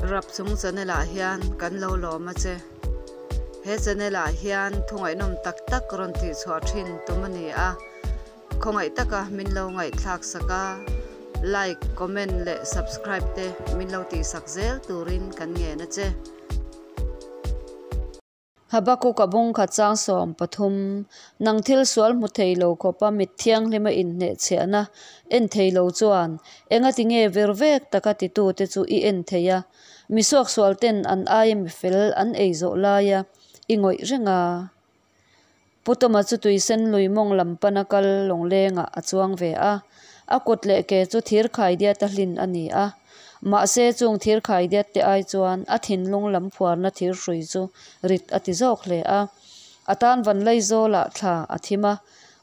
Rapchung channel ah hian kan lo lawm a che. He channel ah hian thu ngaihnawm tak tak rawn tih chhuah thin tum a ni a. Khawngaih taka min lo ngaihthlak sak a, like, comment leh subscribe te min lo tihsak zel turin kan ngen a che. Habakuka bung khat chang 13, Nang thil sual hmu thei lo khawpa mit thianghlima inhnehchhiahna en thei lo chuan engati nge vir vek taka titute chu i en thei a, mi suaksualten an aia mi fel an ei zawh laia i ngawih reng a? Pu Tawma chu tuisen lui mawng lam pana kal lawnglengah a chuang ve a, a kut leh ke chu thir khaidiata hlin a ni a. Mahse chung thir khaidiat te ai chuan a thinlung lam phuarna thir hrui chu rit a ti zawk hle a. A tan van Laizawlah thla a thim a,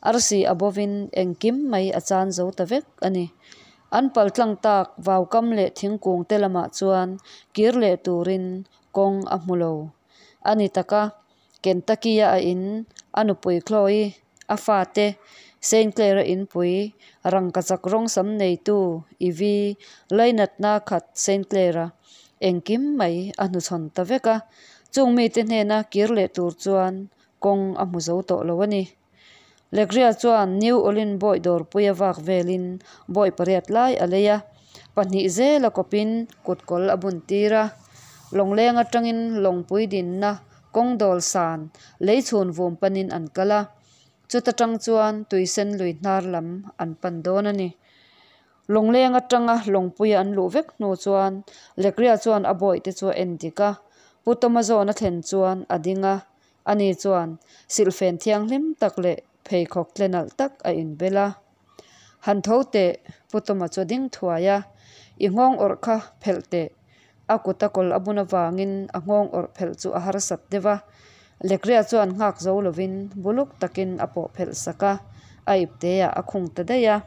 arsi a bovin engkim mai a chan zo ta vek a ni. An pal tlang tak vaukam leh thingkung te lamah chuan kir leh turin kawng a hmu lo a ni tak a. Kentucky-a a in, a nupui Chloe, a fate, Saint Clair-a inpui, rangkachak rawng sam neitu Ivy, lainatna khat Saint Clair-a engkim mai a hnuchhawn ta vek a. Chung mite hnena kir leh tur chuan kawng a hmu zo tawh lo a ni. Legria chuan New Olin bawi dawrpuia vak velin bawi pariat lai a lei a, pahnih zela kawpin kutkawl a bun tir a. Lawngleng atangin lawngpui dinna kawng dawl san lei chhun vum panin an kal a, chuta tang chuan tuisen lui hnar lam an pan dawn a ni. Lawngleng atanga lawngpuia an luh vek hnu chuan Legria chuan a bawihte chu a en dik a, Pu Tawma zawn a thlen chuan a ding a, Ani chuan silhfen thianghlim tak leh pheikhawk tle nalh tak a inbel a. Han tho teh, Pu Tawma chu a ding thuai a, I nghawng awrh kha phelh teh. A kut a kawl a bun avangin a nghawng awrh phelh chu a harsat deuh a. Lekria chuan nghak zo lovin buluk takin a pawh phelh sak a, a ipteah a khung ta daih a.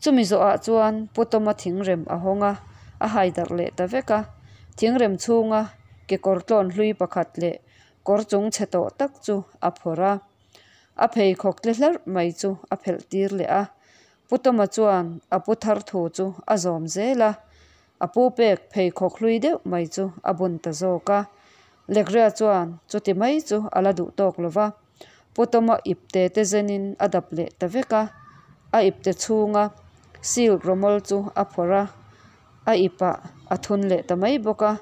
Chumi zawhah chuan Pu Tawma thingrem a hawng a, a haidarh leh ta vek a. Thingrem chhunga kekawr tlawn hlui pakhat leh Kawr chung chhe tawh tak chu a phawrh a, a pheikhawk tle hlarh mai chu a phelh tir leh a. Pu Tawma chuan a pu thar thu chu a zawm zel a, a pu pek pheikhawk hlui deuh mai chu a bun ta zawk a. Lekria chuan chuti mai chu a la duh tawk lo va, Pu Tawma ipte te zenin a dap leh ta vek a, a ipte chhunga silk rawmawl chu a phawrh a, a ipah a thun leh ta mai bawk a.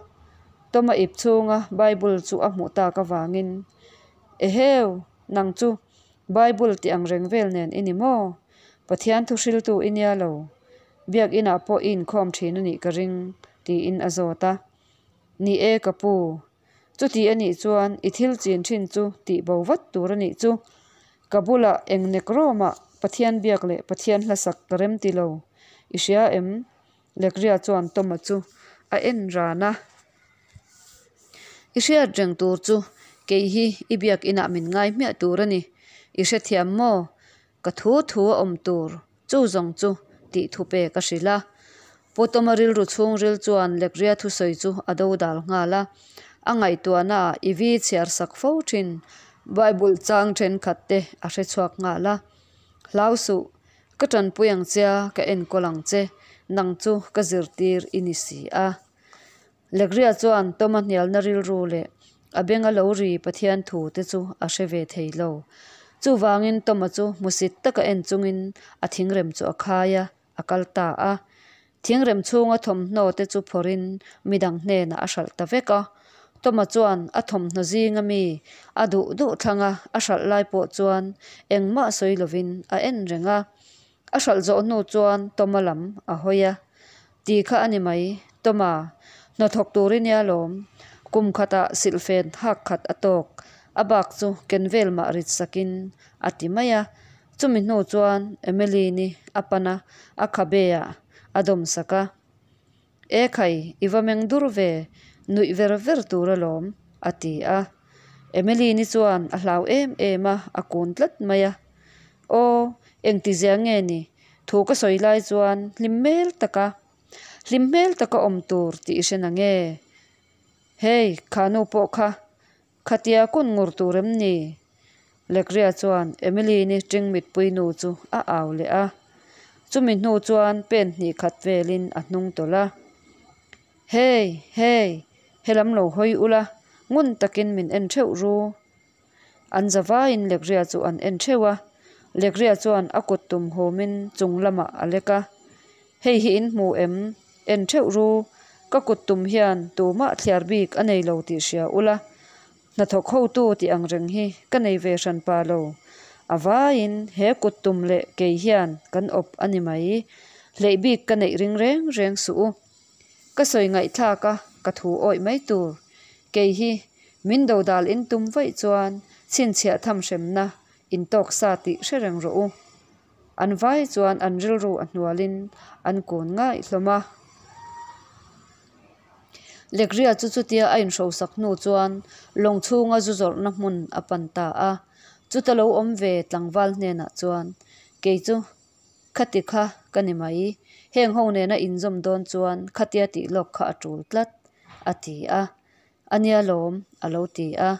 Tawma ip chhunga Bible chu a hmuh tak avangin, Eheu, nang chu Bible tih ang reng vel nen i ni maw? Pathian thu hriltu i nia lo. Biakinah pawh i inkhawm thin a nih ka ring, tiin a zawt a. Ni e ka pu, chuti a nih chuan i thil chin thin chu tih bo vat tur a nih chu. Ka bulah eng nek rawmah Pathian biak leh Pathian hlasak ka rem ti lo. I hria em? Lekria chuan Tawma chu a en ran a, I hriat reng tur chu kei hi i biak inah min ngai hmiah tur a ni. I hrethiam maw? Ka thu thu a awm tur chu zawng chu tih thu pe ka hrilh a. Pu Tawma rilru chhungril chuan Lekria thusawi chu a do dal nghal a. A ngaihtuahnaah i vi chhiar sak fo thin Bible chang thenkhat te a hre chhuak nghal a. Hlau suh, Ka tanpui ang che a, ka enkawl ang che, nang chu ka zirtir i ni si a. Legria chuan Toma hnialna rilru leh a benga lo ri Pathian thu te chu a hre ve thei lo. Chuvangin Toma chu hmusit taka en chungin a thingrem chu a khai a, a kal ta a. Thingrem chhunga thawmhnaw te chu phawrhin midang hnenah a hralh ta vek a. Toma chuan a thawmhnaw zinga mi a duh duh thlang a, a hralh lai pawh chuan engmah sawi lovin a en reng a. A hralh zawh hnu chuan Toma lam a hawi a, Ti kha a ni mai, Toma, hnathawk tur i nia lawm. Kum khatah silhfen hak khat a tawk, a bak chu ken vel mah rit sakin a ti mai a. Chumi hnu chuan Emily-ni a pan a, a khabe ah a dawm sak a. E khai, i va meng dur ve, nuih ver ver tur alawm, a ti a. Emily-ni chuan a hlau em em a, a kun tlat mai a. Aw, engtizia nge ni? Thu ka sawi lai chuan hlim hmel taka, hlim hmel taka awm tur tih i hre na nge? Hei, kha nu pawh kha Khatia kun ngur tur em ni? Lekria chuan Emily-ni ṭing mitpui nu chu a au leh a. Chumi hnu chuan pen hnih khat velin a hnung tawlh a. Hey! Hey! Helam lo hawi ula, ngun takin min en theuh ru. An zavaiin Lekria chu an en theuh a, Lekria chuan a kut tum humin chung lamah a lek a. Hei hi in hmu em? En theuh ru, ka kut tum hian tumah thliar bik a nei lo tih hria ula, hnathawk hotu tih ang reng hi ka nei ve hran pa lo. A vaiin he kut tum leh kei hian kan awp a ni mai. Hleih bik ka neih ring reng reng suh u. Ka sawi ngaihthlak a, ka thu awih mai tur. Kei hi min dodal in tum vaih chuan chhinchhiah tham hremna in tawk sa tih hre reng rawh u. An vai chuan an rilru a hnualin an kun ngaih hlawm a. Lekria chu chutia a inhrosak hnu chuan lawng chhunga zu zawrhna hmun a pan ta a. Chuta lo awm ve tlangval hnenah chuan, Kei chu Khati kha ka ni mai, heng ho nena inzawm dawn chuan khatia tih lawk kha a tul tlat, a ti a. A nia lawm, a lo ti a.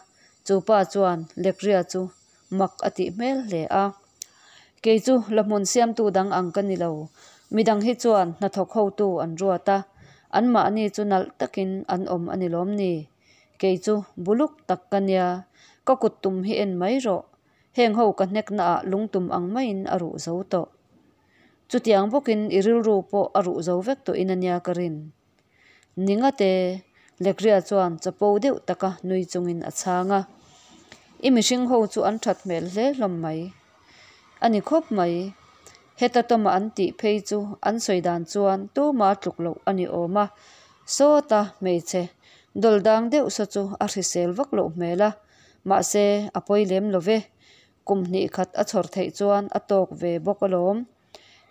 Chu pa chuan Lekria chu mak a tih hmel hle a. Kei chu la hmun siamtu dang ang ka ni lo, midang hi chuan hnathawk hotu an ruat a, anmahni chu nalh takin an awm a ni lawm ni? Kei chu buluk tak ka nia, ka kut tum hi en mai rawh, Heng ho ka hnek naah lungtum ang maiin a ruh zo tawh. Chutiang bawkin i rilru pawh a ruh zo vek tawhin a nia ka rin. Ningate, Lekria chuan chapo deuh taka nui chungin a chhang a. I mihring ho chu an that hmel hle hlawm mai. A ni khawp mai. Heta tawma an tih phei chu an sawi dan chuan tuma tluk loh a ni awm a. Sawta hmeichhe dawlh dang deuh saw chu a hrisel vak loh hmel a. Mahse, a pawi lem lo ve. Kum hnih khat a chhawr theih chuan a tawk ve bawk alawm.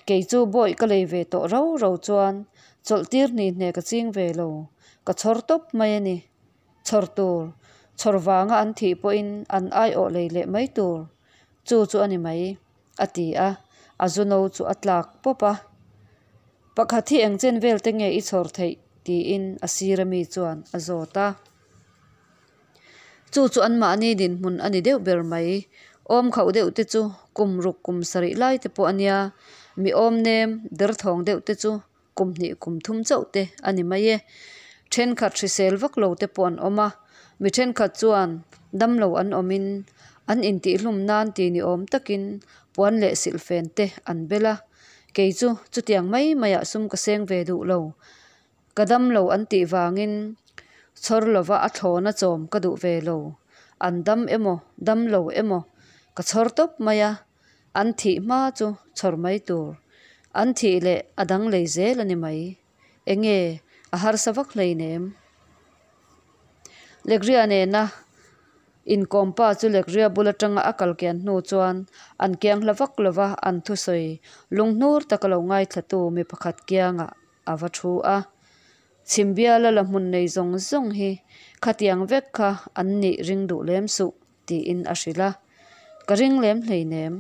Kei chu bawih ka lei ve tawh rau rau chuan chawlh tir hni hne ka ching ve lo. Ka chhawr tawp mai a ni. Chhawr tur, chhawr vanga an thih pawhin an aiawh lei leh mai tur. Chu chu a ni mai, a ti a, a zu no chu a tlak pawp a. Pakhat hi eng chen vel te nge i chhawr theih? tiin a sir ami chuan a zawt a. Chu chu anmahni dinhmun a ni deuh ber mai. Awm khauh deuh te chu kum ruk kum sarih lai te pawh a nia, mi awm nem derthawng deuh te chu kum hnih kum thum chauh te a ni mai e. Thenkhat hrisel vak lo te pawh an awm a, mi thenkhat chuan damlo an awmin an intihlum nan ti ni awm takin puan leh silhfen te an bel a, kei chu chutiang mai maiah sum ka seng ve duh lo. Ka dam lo an tih vangin chhawr lova a thlawna chawm ka duh ve lo. An dam emaw, dam lo emaw ka chhawr tawp mai a, an thih hma chu chhawr mai tur. An thih leh a dang lei zel a ni mai. Enge a harsa vak hleinem. Lekria nena Inkawmpa chu Lekria bul atanga a kal kian hnu chuan an kiang hla vak lova an thusawi lunghnur taka lo ngaithlatu mi pakhat kiangah a va thu a. Chhimbiala la hmun nei zawng zawng hi khatiang vek kha an nih ring duh lem suh tiin a hrilh a. Ka ring lem hleinem.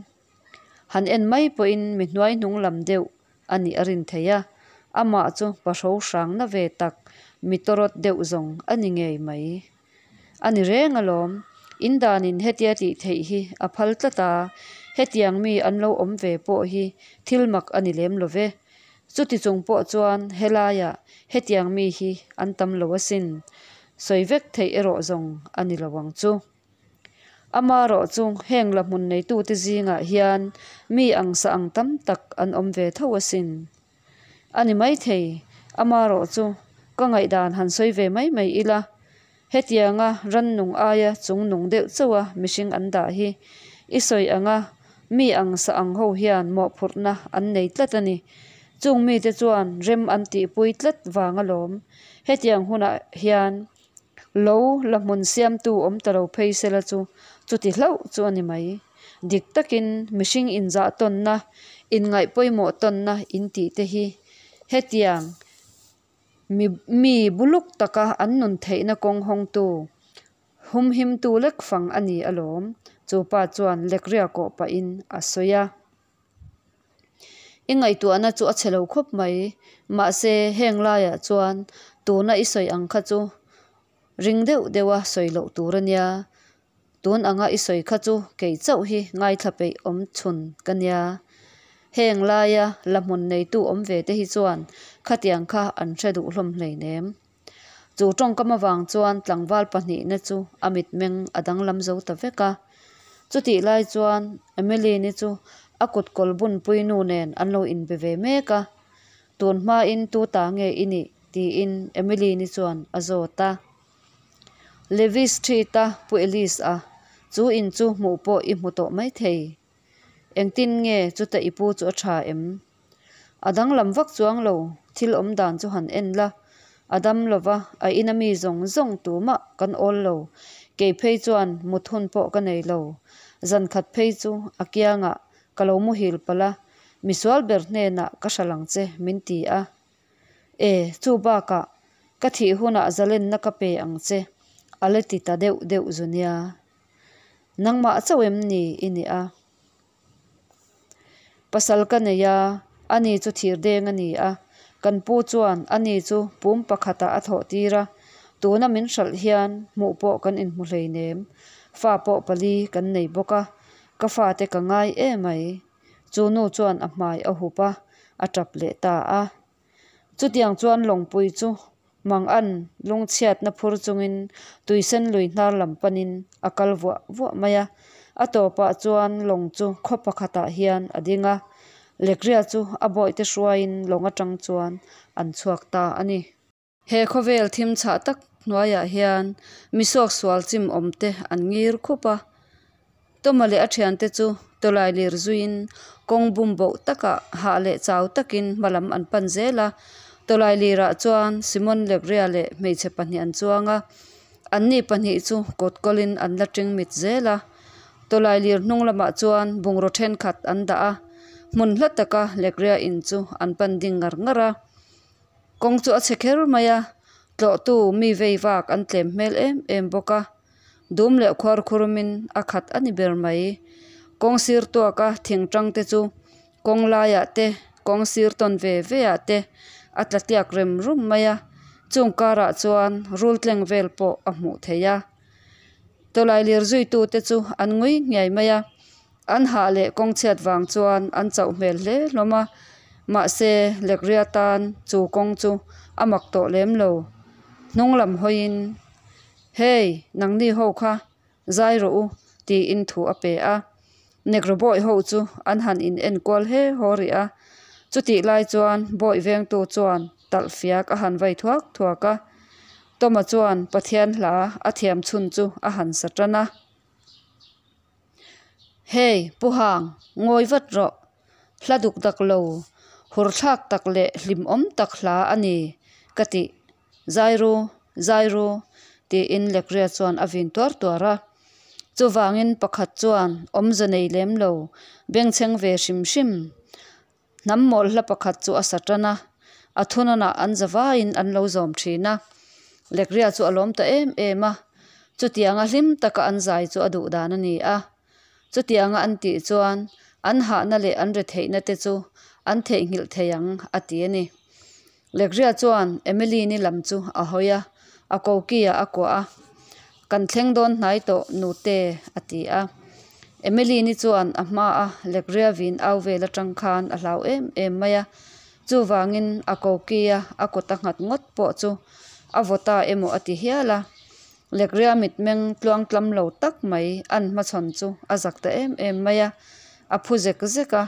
Han en mai pawhin mi hnuai hnung lam deuh a nih a rin thei a, amah chu pahro hrangna ve tak mi tawrawt deuh zawng a ni ngei mai. A ni reng alawm, in danin hetia tih theih hi a phal tlat a, hetiang mi an lo awm ve pawh hi thil mak a ni lem lo ve. Chuti chung pawh chuan helaiah hetiang mi hi an tam lo asin, sawi vek theih erawh zawng a ni lo ang chu. Amarawh chu heng la hmun neitute zingah hian mi ang sa ang tam tak an awm ve tho asin. A ni maithei, amarawh chu ka ngaihdan han sawi ve mai mai ila, hetianga rannung aia chungnung deuh chauha mihring an dah hi i sawi anga mi ang sa ang ho hian mawhphurhna an nei tlat a ni. Chung mite chuan rem an tihpui tlat vang alawm. Hetiang hunah hian Lo la hmun siamtu awm ta lo phei sela chu chuti hlauh chu a ni mai. Dik takin mihring inzah tawnna, inngaih pawimawh tawnna in tih te hi hetiang mi mi buluk taka an nun theihna kawng hawngtu, humhimtu lek fang a ni alawm, chu pa chuan lekriah kawh pahin a sawi a. I ngaihtuahna chu a chhe lo khawp mai, mahse heng laiah chuan tuna i sawi ang kha chu ring deuh deuha sawi loh tur a nia, tun anga i sawi kha chu kei chauh hi ngaithla peih awm chhun ka nia. Heng laia la hmun neitu awm ve te hi chuan khatiang kha an hre duh hlawm hleinem. Chu tawngkam avang chuan tlangval pahnihna chu a mitmeng a danglam zo ta vek a. Chutih lai chuan Emmeline-i chu a kut kawl bunpui nu nen an lo inbe ve mek a. Tun hmain tu ta nge i nih? tiin Emmeline-i chuan a zawt a. Levi Street-a Pu Ellis-a chu in chu hmuh pawh i hmu tawh maithei. Engtin nge chuta i pu chu a tha em? A danglam vak chuang lo, thil awm dan chu han en la. A dam lo va, a ina mi zawng zawng tumah kan awl lo. Kei phei chuan mut hun pawh ka nei lo. Zan khat phei chu a kiangah ka lo muhil palh a, misual ber hnenah ka hral ang che min ti a. E, chu bakah ka thih hunah zalenna ka pe ang che a la ti ta deuh deuh zu nia. Nangmah chauh em ni i nih a? Pasal ka nei a, ani chu thir deng a ni a. Kan pu chuan ani chu pum pakhatah a thawh tir a, tuna min hralh hian hmuh pawh kan inhmu hleinem. Fa pawh pali kan nei bawk a, ka fate ka ngai emai. Chu nu chuan a hmai a hup a, a tap leh ta a. Chutiang chuan lawngpui chu Mangan lungchhiatna phur chungin tuisen lui hnar lam panin a kal vuah vuah mai a. A tawpah chuan lawng chu khaw pakhatah hian a ding a, Lekria chu a bawihte hruaiin lawng atang chuan an chhuak ta a ni. He khawvel thim chhah tak hnuaiah hian mi suaksual chim awmte an ngir khup a. Tawma leh a thiante chu tawlai lir zuiin kawng bum boh takah hah leh chau takin hma lam an pan zel a. Tawlai lirah chuan Simon Legria leh hmeichhe pahnih an chuang a, anni pahnih chu kawt kawlin an la teng mit zel a. Tawlai lir hnung lamah chuan bungraw thenkhat an dah a, hmun hla taka Legria in chu an pan ding ngar ngar a. Kawng chu a chhe kher mai a, tlawhtu mi vei vak an tlem hmel em em bawk a. Dum leh khuar khurumin a khat a ni ber mai. Kawng sir tuaka thing tang te chu kawng laiah te, kawng sir tawn ve ve ah te a tla tiak rem rum mai a, chung karah chuan rul tleng vel pawh a hmuh theih a. Tawlai lir zuitu te chu an ngui nghiai mai a, an hah leh kawng chhiat vang chuan an chauh hmel hle hlawm a, mahse Lekria tan chu kawng chu a mak tawh lem lo. Hnung lam hawiin. Hey, nangni ho kha zai rawh u, tiin thu a pe a. Negro bawih ho chu an han in en kual he haw rih a. Chutih lai chuan bawih vengtu chuan talh fiak a han vai thuak thuak a. Toma chuan Pathian hla a thiam chhun chu a han sa tan a. Hey, Pu Hang, ngawi vat rawh. Hla duk dak lo, hur thlak tak leh hlimawm tak hla a ni, ka tih. Zai ru, zai ru, tiin Lekria chuan a vin tuar tuar a. Chuvangin pakhat chuan awmze nei lem lo, bengchheng ve hrim hrim. Hnam mawl hla pakhat chu a sa tan a, a thunawnah an za vaiin an lo zawm thin a. Lekria chu a lawm ta em em a, chutianga hlim taka an zai chu a duh dan a ni a. Chutianga an tih chuan an hahna leh an retheihna te chu an theihnghilh thei ang a ti a ni. Lekria chuan Emily-ni lam chu a hawi a, a koki-ah a kuah a. Kan thleng dawn hnai tawh nute, a ti a. Emily-ni chuan a hmaa Lekria vin au vel atang khan a hlau em em mai a. Chuvangin a koki-a a kut a nghat ngawt pawh chu a vaw ta emaw a ti hial a. Lekria mitmeng tluangtlam lo tak mai an hmachhawn chu a zak ta em em mai a, a phu zek zek a.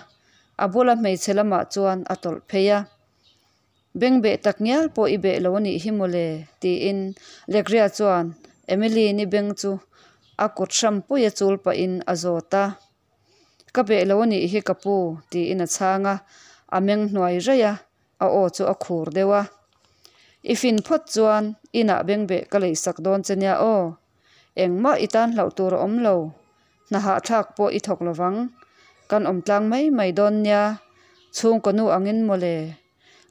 A bula hmeichhe lamah chuan a tawlh phei a. Bengbeh tak ngial pawh i beh lo a nih hi mawle, tiin Legria chuan Emily-ni beng chu a kut hrampui a chul pahin a zawt a. Ka beh lo a nih hi ka pu, tiin a chhang a, a meng hnuai raih a, a aw chu a khur deuh a. I fin phawt chuan inah bengbeh ka leisak dawn che nia aw, engmah i tan hlauh tur a awm lo, Hna hahthlak pawh i thawk lovang. Kan awm tlang mai mai dawn nia, chhungkaw nu angin mawle.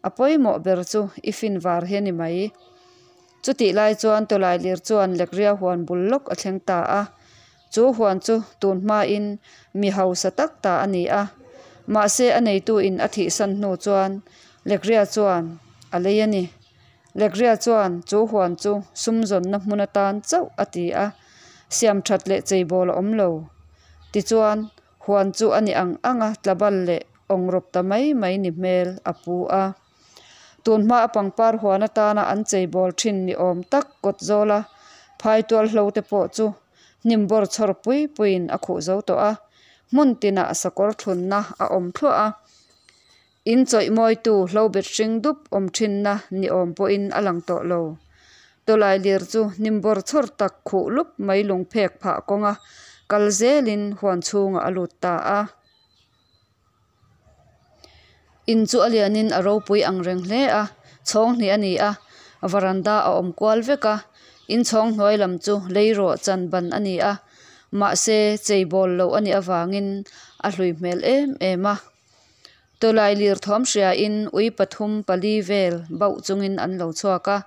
A pawimawh ber chu i fin var hi a ni mai. Chutih lai chuan tawlai lir chuan Lekria huan bul lawk a thleng ta a. Chu huan chu tun hmain mi hausa tak ta a ni a. Mahse a neitu in a thihsan hnu chuan Lekria chuan a lei a ni. Legria chuan chu huan chu sumzawnna hmun atan chauh a ti a, siam that leh cheibawl a awm lo. Tichuan, huan chu a ni ang ang a, tlabal leh awngrawp ta mai mai ni hmel a pu a. Tunhma a pangpar huan atana an cheibawl thin ni awm tak kawt zawla phaitual hlo te pawh chu hnim bawr chhawr pui puiin a khuh zo tawh a, hmun tinah sakawr thlunna a awm thluah a. In chawih mawitu hlo bet hring dup awm thinna ni awm pawhin a lang tawh lo. Tawlai lir chu hnim bawr chhawr tak khuh lup mai lung phek phah kawnga kal zelin huan chhungah a lut ta a. In chu a lianin a ropui ang reng hle a, chhawng hnih a ni a, varanda a awm kual vek a, in chhawng hnuai lam chu lei rawh chan ban a ni a, mahse chei bawl loh a nih avangin a hlui hmel em em a. Tawlai lir thawm hriain ui pathum pali vel bauh chungin an lo chhuak a,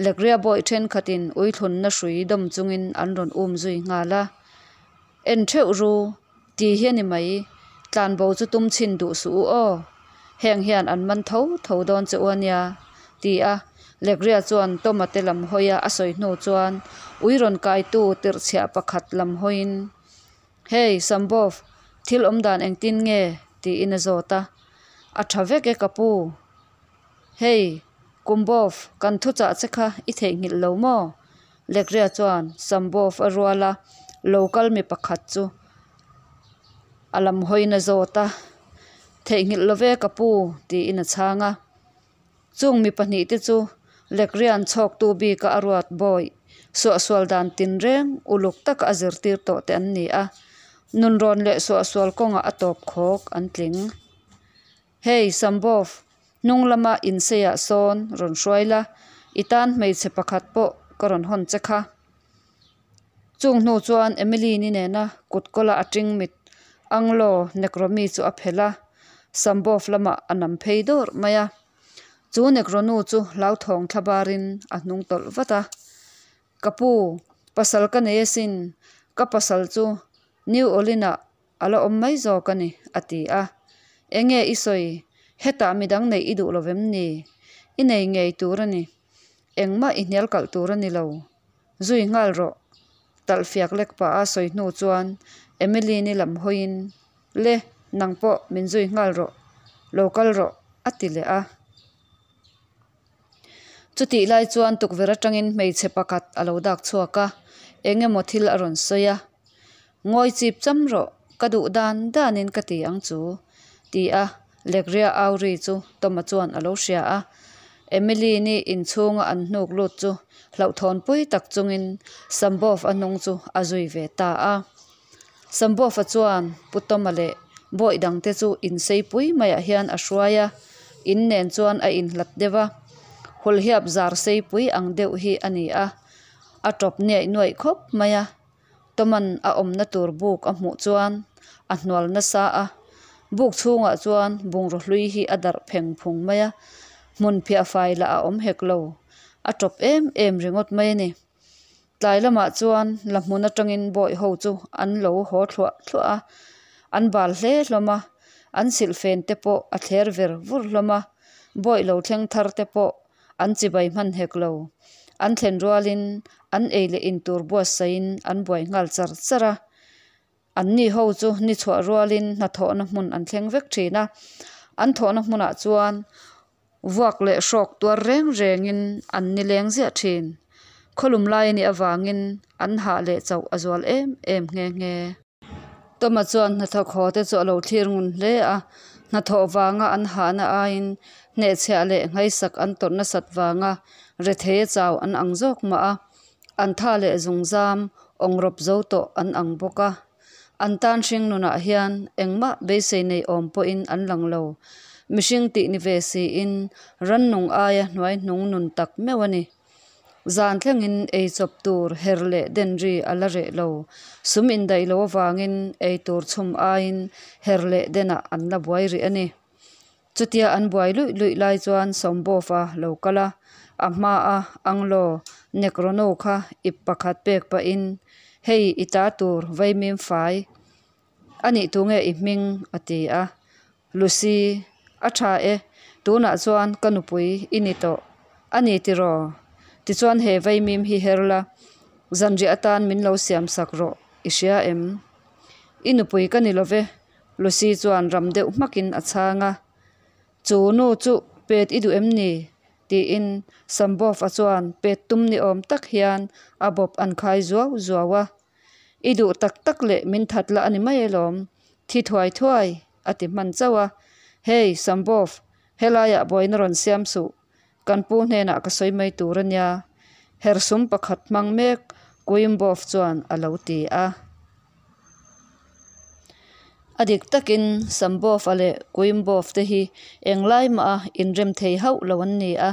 Lekria bawih thenkhatin ui thlunna hrui dawm chungin an rawn um zui nghal a. En theuh ru, ti hi a ni mai, tlanbo chu tum chhin duh suh u aw, heng hian an man tho tho dawn che u a nia, ti a Lekria chuan Toma te lam hawia a sawi hnu chuan ui rawn kaitu tirhchhiah pakhat lam hawiin, Hey, Sambov, thil awm dan engtin nge? tiin a zawt a. A tha vek e ka pu. Hey, Kumbov, kan thuchah che kha i theihnghilh lo maw? Lekria chuan Sambov a rual a, lo kal mi pakhat chu a lam hawiin a zawt a. Theihnghilh lo ve ka pu, tiin a chhang a. Chung mi pahnihte chu Lekria'n chhawktu bika a ruat bawih, suahsual dan tinreng uluk taka a zirtir tawh te an ni a. Nunrawn leh suahsual kawngah a tawp khawk an tling. Hey, Sambov, hnung lama inseiah sawn rawn hruai la, i tan hmeichhe pakhat pawh ka rawn hawn che kha. Chung hnu chuan Emily-ni nena kut kawla a ting mit Anglo Nekromi chu a phelh a, Sambov lamah a nam phei dawrh mai a. Chu Nekronu chu hlauthawng thlabarin a hnung tawlh vat a. Ka pu, pasal ka nei asin, ka pasal chu New Orleans-ah A la awm mai zawk a ni, a ti a. Enge i sawi? Hetah midang neih i duh lo vem ni? I nei ngei tur a ni. Engmah i hnial kalh tur a ni lo. Zui nghal rawh. Talh fiak lek pah a sawi hnu chuan Emily-ni lam hawiin, Le, nang pawh min zui nghal rawh. Lo kal rawh, a ti leh a. Chutih lai chuan tukverh atangin hmeichhe pakhat a lo dak chhuak a, eng emaw thil a rawn sawi a. Ngawi chip cham rawh, ka duh dan danin ka ti ang chu, ti a Lekria au ri chu Toma chuan a lo hria a. Emily-ni inchhunga an hnuk lut chu hlauhthawnpui tak chungin Sambov a hnung chu a zui ve ta a. Sambov-a chuan Pu Toma leh bawih dangte chu inseipui maiah hian a hruai a, in nen chuan a inhlat deuh a. Hulhiap zar seipui ang deuh hi a ni a, a tawp niaih nuaih khawp mai a. Toman a awmna tur buk a hmuh chuan a hnual nasa a, buk chhungah chuan bungraw hlui hi a darh pheng phung mai a, hmun phiah fai lah a awm hek lo, a tawp em em ringawt mai a ni. Tlai lamah chuan la hmun atangin bawih ho chu an lo haw thluah thluah a, an bal hle hlawm a, an silhfen te pawh a thler ver vur hlawm a, bawih lo thleng thar te pawh an chibai hman hek lo. An thlen rualin an ei leh in tur buatsaihin an buai nghal char char a. Anni ho chu ni chhuah rualin hnathawhna hmun an thleng vek thin a, an thawhna hmunah chuan vuak leh hrawk tuar reng rengin an ni leng ziah thin. Khawlum lai a nih avangin an hah leh chauh a zual em em nghe nghe. Toma chuan hnathawk haw te chu a lo thlir ngun hle a, hnathawh vanga an hahna aiin hnehchhiah leh nghaisak an tawrh nasat vanga rethei a chau an ang zawk mah a, an tha leh zungzam awngrawp zo tawh an ang bawk a. An tan hring nunah hian engmah beisei nei awm pawhin an lang lo. Mihring tih ni ve siin rannung aia hnuai hnung nun tak meuh a ni. Zan thlengin ei chawp tur her leh den ri a la reh lo. Sum indaih lo avangin ei tur chhum aiin her leh denah an la buai rih a ni. Chutia an buai luih luih lai chuan Sawmbawfa lo kal a, a hmaa Anglo Nekrono kha ip pakhat pek pahin, Hei i ta tur vaimim fai a nih tu nge i hming? a ti a. Lucy, A tha e, tunah chuan ka nupui i ni tawh a ni tiraw? Tichuan he vaimim hi her la, zanriah atan min lo siam sak rawh, i hria em? I nupui ka ni lo ve, Lucy chuan ram deuh hmakin a chhang a. Chu nu chu Pet i duh em ni? tiin Sambov-a chuan pet tum ni awm tak hian a bawp an khai zuau zuau a. I duh tak tak leh min that la a ni mai alawm, thi thuai thuai, a ti hman chauh a. Hey, Sambov, helaiah buaina rawn siam suh, kan pu hnenah ka sawi mai tur a nia, hersum pakhat hmang mek Kuimbov chuan a lo ti a. A dik takin Sambov-a leh Kuimbov te hi englai mah a inrem thei hauh lo an ni a,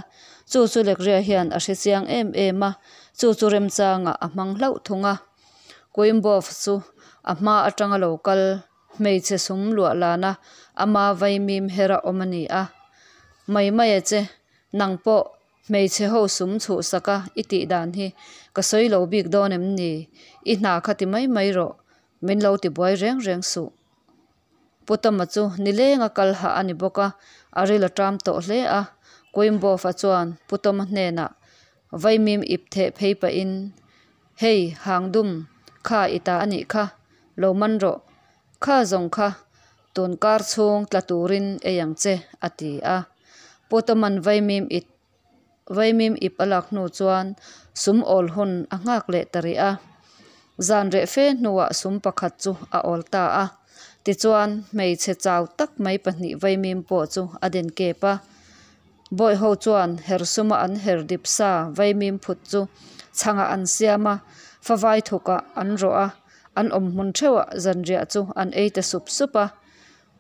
chu chu Lekria hian a hre chiang em em a, chu chu remchangah a hmang hlauh thung a. Kuimbov chu a hma atanga lo kal hmeichhe sum luah lana ama vaimim hera awm a ni a. Mai mai a che, nang pawh Hmeichhe ho sum chhuhsak a i tih dan hi ka sawi lo bik dawn em ni? I hna kha ti mai mai rawh, min lo ti buai reng reng suh. Pu Tama chu nileng a kal hah a ni bawk a, a ril a ṭam tawh hle a. Kuimbawfa chuan Pu Tama hnenah vaimim ip theh phei pahin, Hei, hangdum, kha i ta a nih kha, lo man rawh. Kha zawng kha tun kar chhung tla turin ei ang che, a ti a. Pu Tawman vaimim it vaimim ip a lak hnu chuan sum awl hun a nghak leh ta rih a. Zan reh fe hnuah sum pakhat chu a awl ta a. Tichuan hmeichhe chau tak mai pahnih vaimim pawh chu a den kep a. Bawi ho chuan her suma an her dip sa vaimim phut chu chhangah an siam a, favai thukah an rawh a, an awm hmun theuhah zanriah chu an ei ta sup sup a.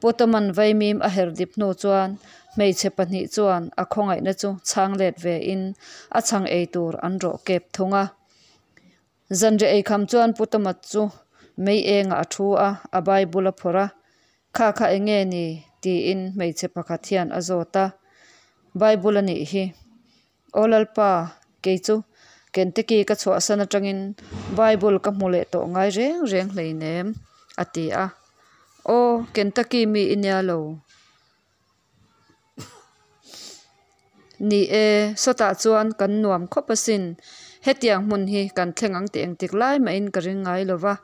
Pu Tawman vaimim a her dip hnu chuan hmeichhe pahnih chuan a khawngaihna chu chhang let ve in a chhang ei tur an rawh kep thung a. Zanriah ei kham chuan Pu Tawma chu mei engah a thu a, a Bible a phawrh a, Kha kha eng nge ni? tiin hmeichhe pakhat hian a zawt a. Bible a nih hi. Aw Lalpa, kei chu Kentucky ka chhuahsan atangin Bible ka hmu leh tawh ngai reng reng hleinem, a ti a. Aw, Kentucky mi i nia lo. Ni e, sawtah chuan kan nuam khawp asin. Hetiang hmun hi kan thleng ang tih engtik lai mahin ka ring ngai lo va,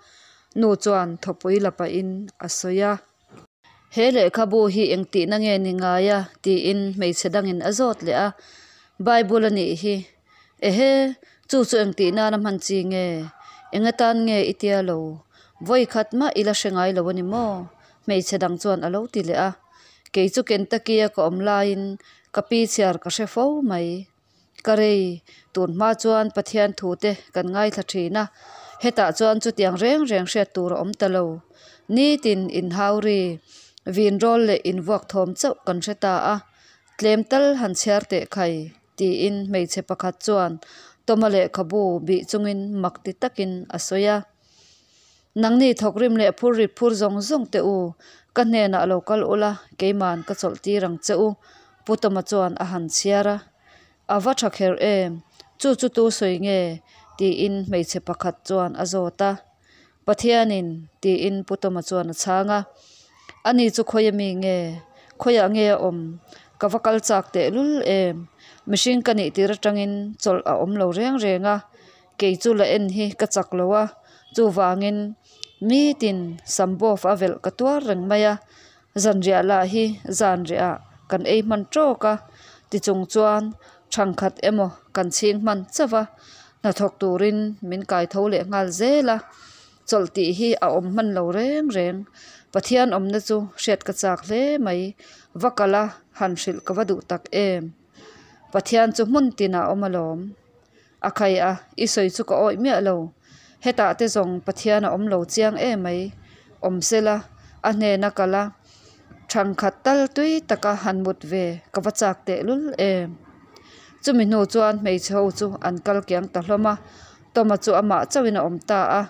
nu chuan thawpui la pahin a sawi a. He lehkhabu hi engtihna nge ni ngai a? tiin hmeichhe dangin a zawt leh a. Bible a nih hi. Ehe, chu chu engtih nana hman chi nge? Eng atan nge i tia lo? Vawi khat mah i la hre ngai lo a ni maw? Hmeichhe dang chuan a lo ti leh a. Kei chu Kentucky-a ka awm laiin ka pi chhiar ka hre fo mai. Ka rei, tun hma chuan Pathian thu te kan ngaithla thin a, hetah chuan chutiang reng reng hriat tur a awm ta lo. Nitin inhau ri, vin rawl leh invuak thawm chauh kan hre ta a, tlem tal han chhiar teh khai, tiin hmeichhe pakhat chuan Tawma lehkhabu bih chungin mak ti takin a sawi a. Nangni thawkrim leh phur rit phur zawng zawng teh u, ka hnenah lo kal ula, keiman ka chawlh tir ang che u, Pu Tawma chuan a han chhiar a. A va tha kher em, chu chu tu sawi nge? tiin hmeichhe pakhat chuan a zawt a. Pathianin, tiin Pu Tawma chuan a chhang a. Ani chu khawi ami nge? Khawiah nge a awm? Ka va kal chak tehlul em? Mihring ka nih tir atangin chawlh a awm lo reng reng a. Kei chu la en hi ka chak lo a, chuvangin nitin Sambawf a velh ka tuar reng mai a, zanriah lah hi zanriah kan ei hman tawk a, tichung chuan thangkhat emaw kan chhing hman chauh a, hnathawk turin min kai tho leh nghal zel a, chawlh tih hi a awm hman lo reng reng. Pathian awmna chu hriat ka chak hle mai, va kal a han hrilh ka va duh tak em. Pathian chu hmun tinah a awm alawm. A khai a, i sawi chu ka awih miah lo. Hetah te zawng Pathian a awm lo chiang em mai. Awm sela, a hnena kal a, thangkhat tal tui taka han mut ve ka va chak teh lul em. Chumi hnu chuan hmeichhe ho chu an kal kiang ta hlawm a, Tawma chu amah chauhin a awm ta a.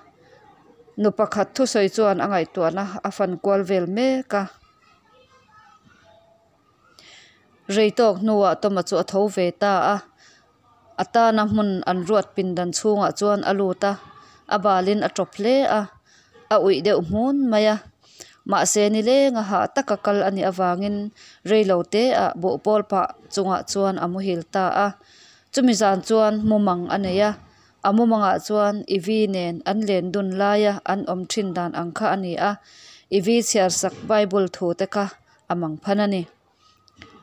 Nu pakhat thusawi chuan a ngaihtuahna a fan kual vel mek a. Rei tawk hnuah Tawma chu a tho ve ta a. A tana hmun an ruat pindan chhungah chuan a lut a, a balin a tawp hle a, a uih deuh hmun mai a. Mahse nilenga hah taka kal a nih avangin reilo te ah buhpawl pah chungah chuan a muhil ta a. Chumi zan chuan mumang a nei a, a mumangah chuan Ivy nen an len dun laia an awm thin dan ang kha a ni a, Ivy chhiarsak Bible thu te kha a mang phan a ni.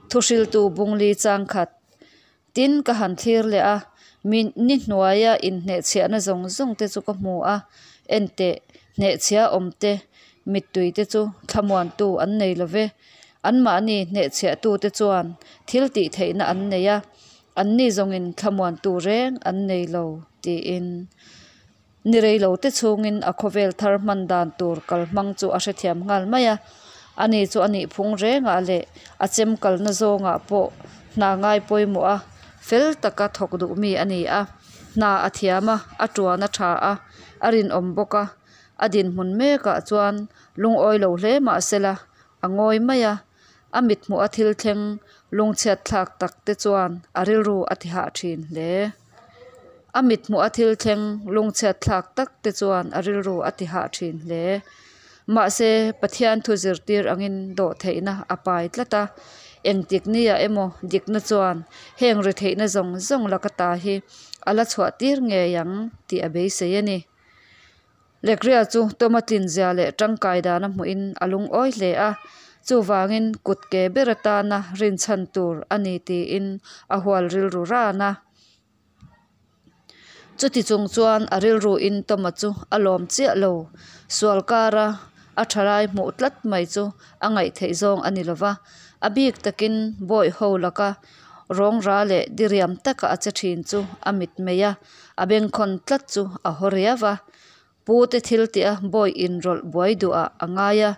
Thuhriltu bungli chang khat. Tin, ka han thlir leh a, mi ni hnuaia inhnehchhiahna zawng zawng te chu ka hmu a, enteh, hnehchhia awmte mittui te chu thlamuantu an nei lo ve. Anmahni hnehchhiahtute chuan thil tih theihna an nei a, anni zawngin thlamuantu reng an nei lo, tiin. Ni rei lo te chhungin a khawvel thar hman dan tur kalhmang chu a hrethiam nghal mai a. Ani chu a nih phung rengah leh a chem kalna zawngah pawh hna ngai pawimawh a, fel taka thawk duh mi a ni a. Hna a thiam a, a tuan a tha a, a rinawm bawk a. A dinhmun mekah chuan lungawi lo hle mah sela a ngawi mai a. A mithmuh a thil thleng lungchhiat thlak tak te chuan a rilru a ti hah thin hle. A mithmuh a thil thleng lungchhiat thlak tak te chuan a rilru a ti hah thin hle. Mahse, Pathian thu zirtir angin dawhtheihna a pai tlat a, engtik nia emaw dikna chuan heng retheihna zawng zawng laka ta hi a la chhuah tir ngei ang tih a beisei a ni. Lekria chu Toma tlinzia leh tangkai dan a hmuhin a lungawi hle a, chuvangin kut ke ber atana rinchhan tur a ni tiin a hual rilru ran a. Chuti chung chuan a rilruin Toma chu a lawm chiah lo, sual kara a thalai hmuh tlat mai chu a ngaihtheih zawng a ni lo va, a bik takin bawih ho laka rawngra leh diriam taka a che thin chu a mitmei a, a bengkhawn tlat chu a haw riau va. Pu te thil tih a bawi inrawlh buai duh ah a ngai a,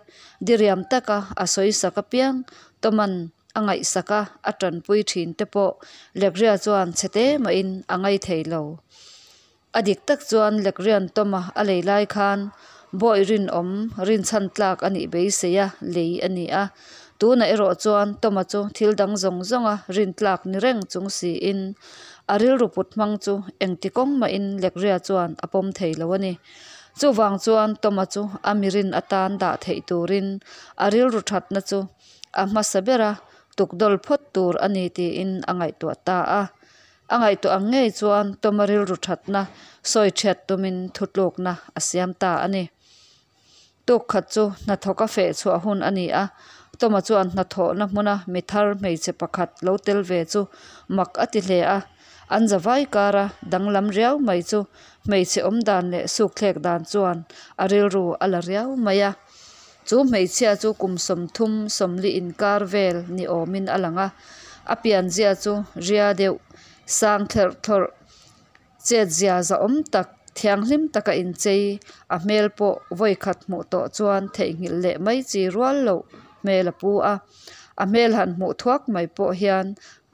diriam taka a sawi sak apiang Toman a ngaihsak a, a tanpui thin te pawh Lekria chuan chhe te mahin a ngai thei lo. A dik tak chuan Lekria'n Toma a lei lai khan bawi rinawm rinchhan tlak a nih beisei a lei a ni a, tunah erawh chuan Toma chu thil dang zawng zawnga rintlak ni reng chung siin A rilru put hmang chu engti kawng mahin Lekria chuan a pawm thei lo a ni. Chuvang chuan Toma chu a mirin atan dah theih turin a rilru thatna chu a hmasa bera tukdawl phawt tur a ni tiin a ngaihtuah ta a. A ngaihtuah ang ngei chuan Toma rilru thatna sawi thiat tumin thutlukna a siam ta a ni. Tuk khat chu hnathawk a feh chhuah hun a ni a, Toma chuan hnathawhna hmuna mi thar hmeichhe pakhat lo tel ve chu mak a ti hle a. An zavai kara danglam riau mai chu hmeichhe awm dan leh sukthlek dan chuan a rilru a la riau mai a. Chu hmeichhia chu kum 30 40 inkar vel ni awmin a lang a, a pianzia chu ria deuh sang thlerh thlawrh Chetzia zahawm tak, thianghlim taka inchei, a hmel pawh vawikhat hmuh tawh chuan theihnghilh leh mai chi rual loh hmel a pu a. A hmel han hmuh thuak mai pawh hian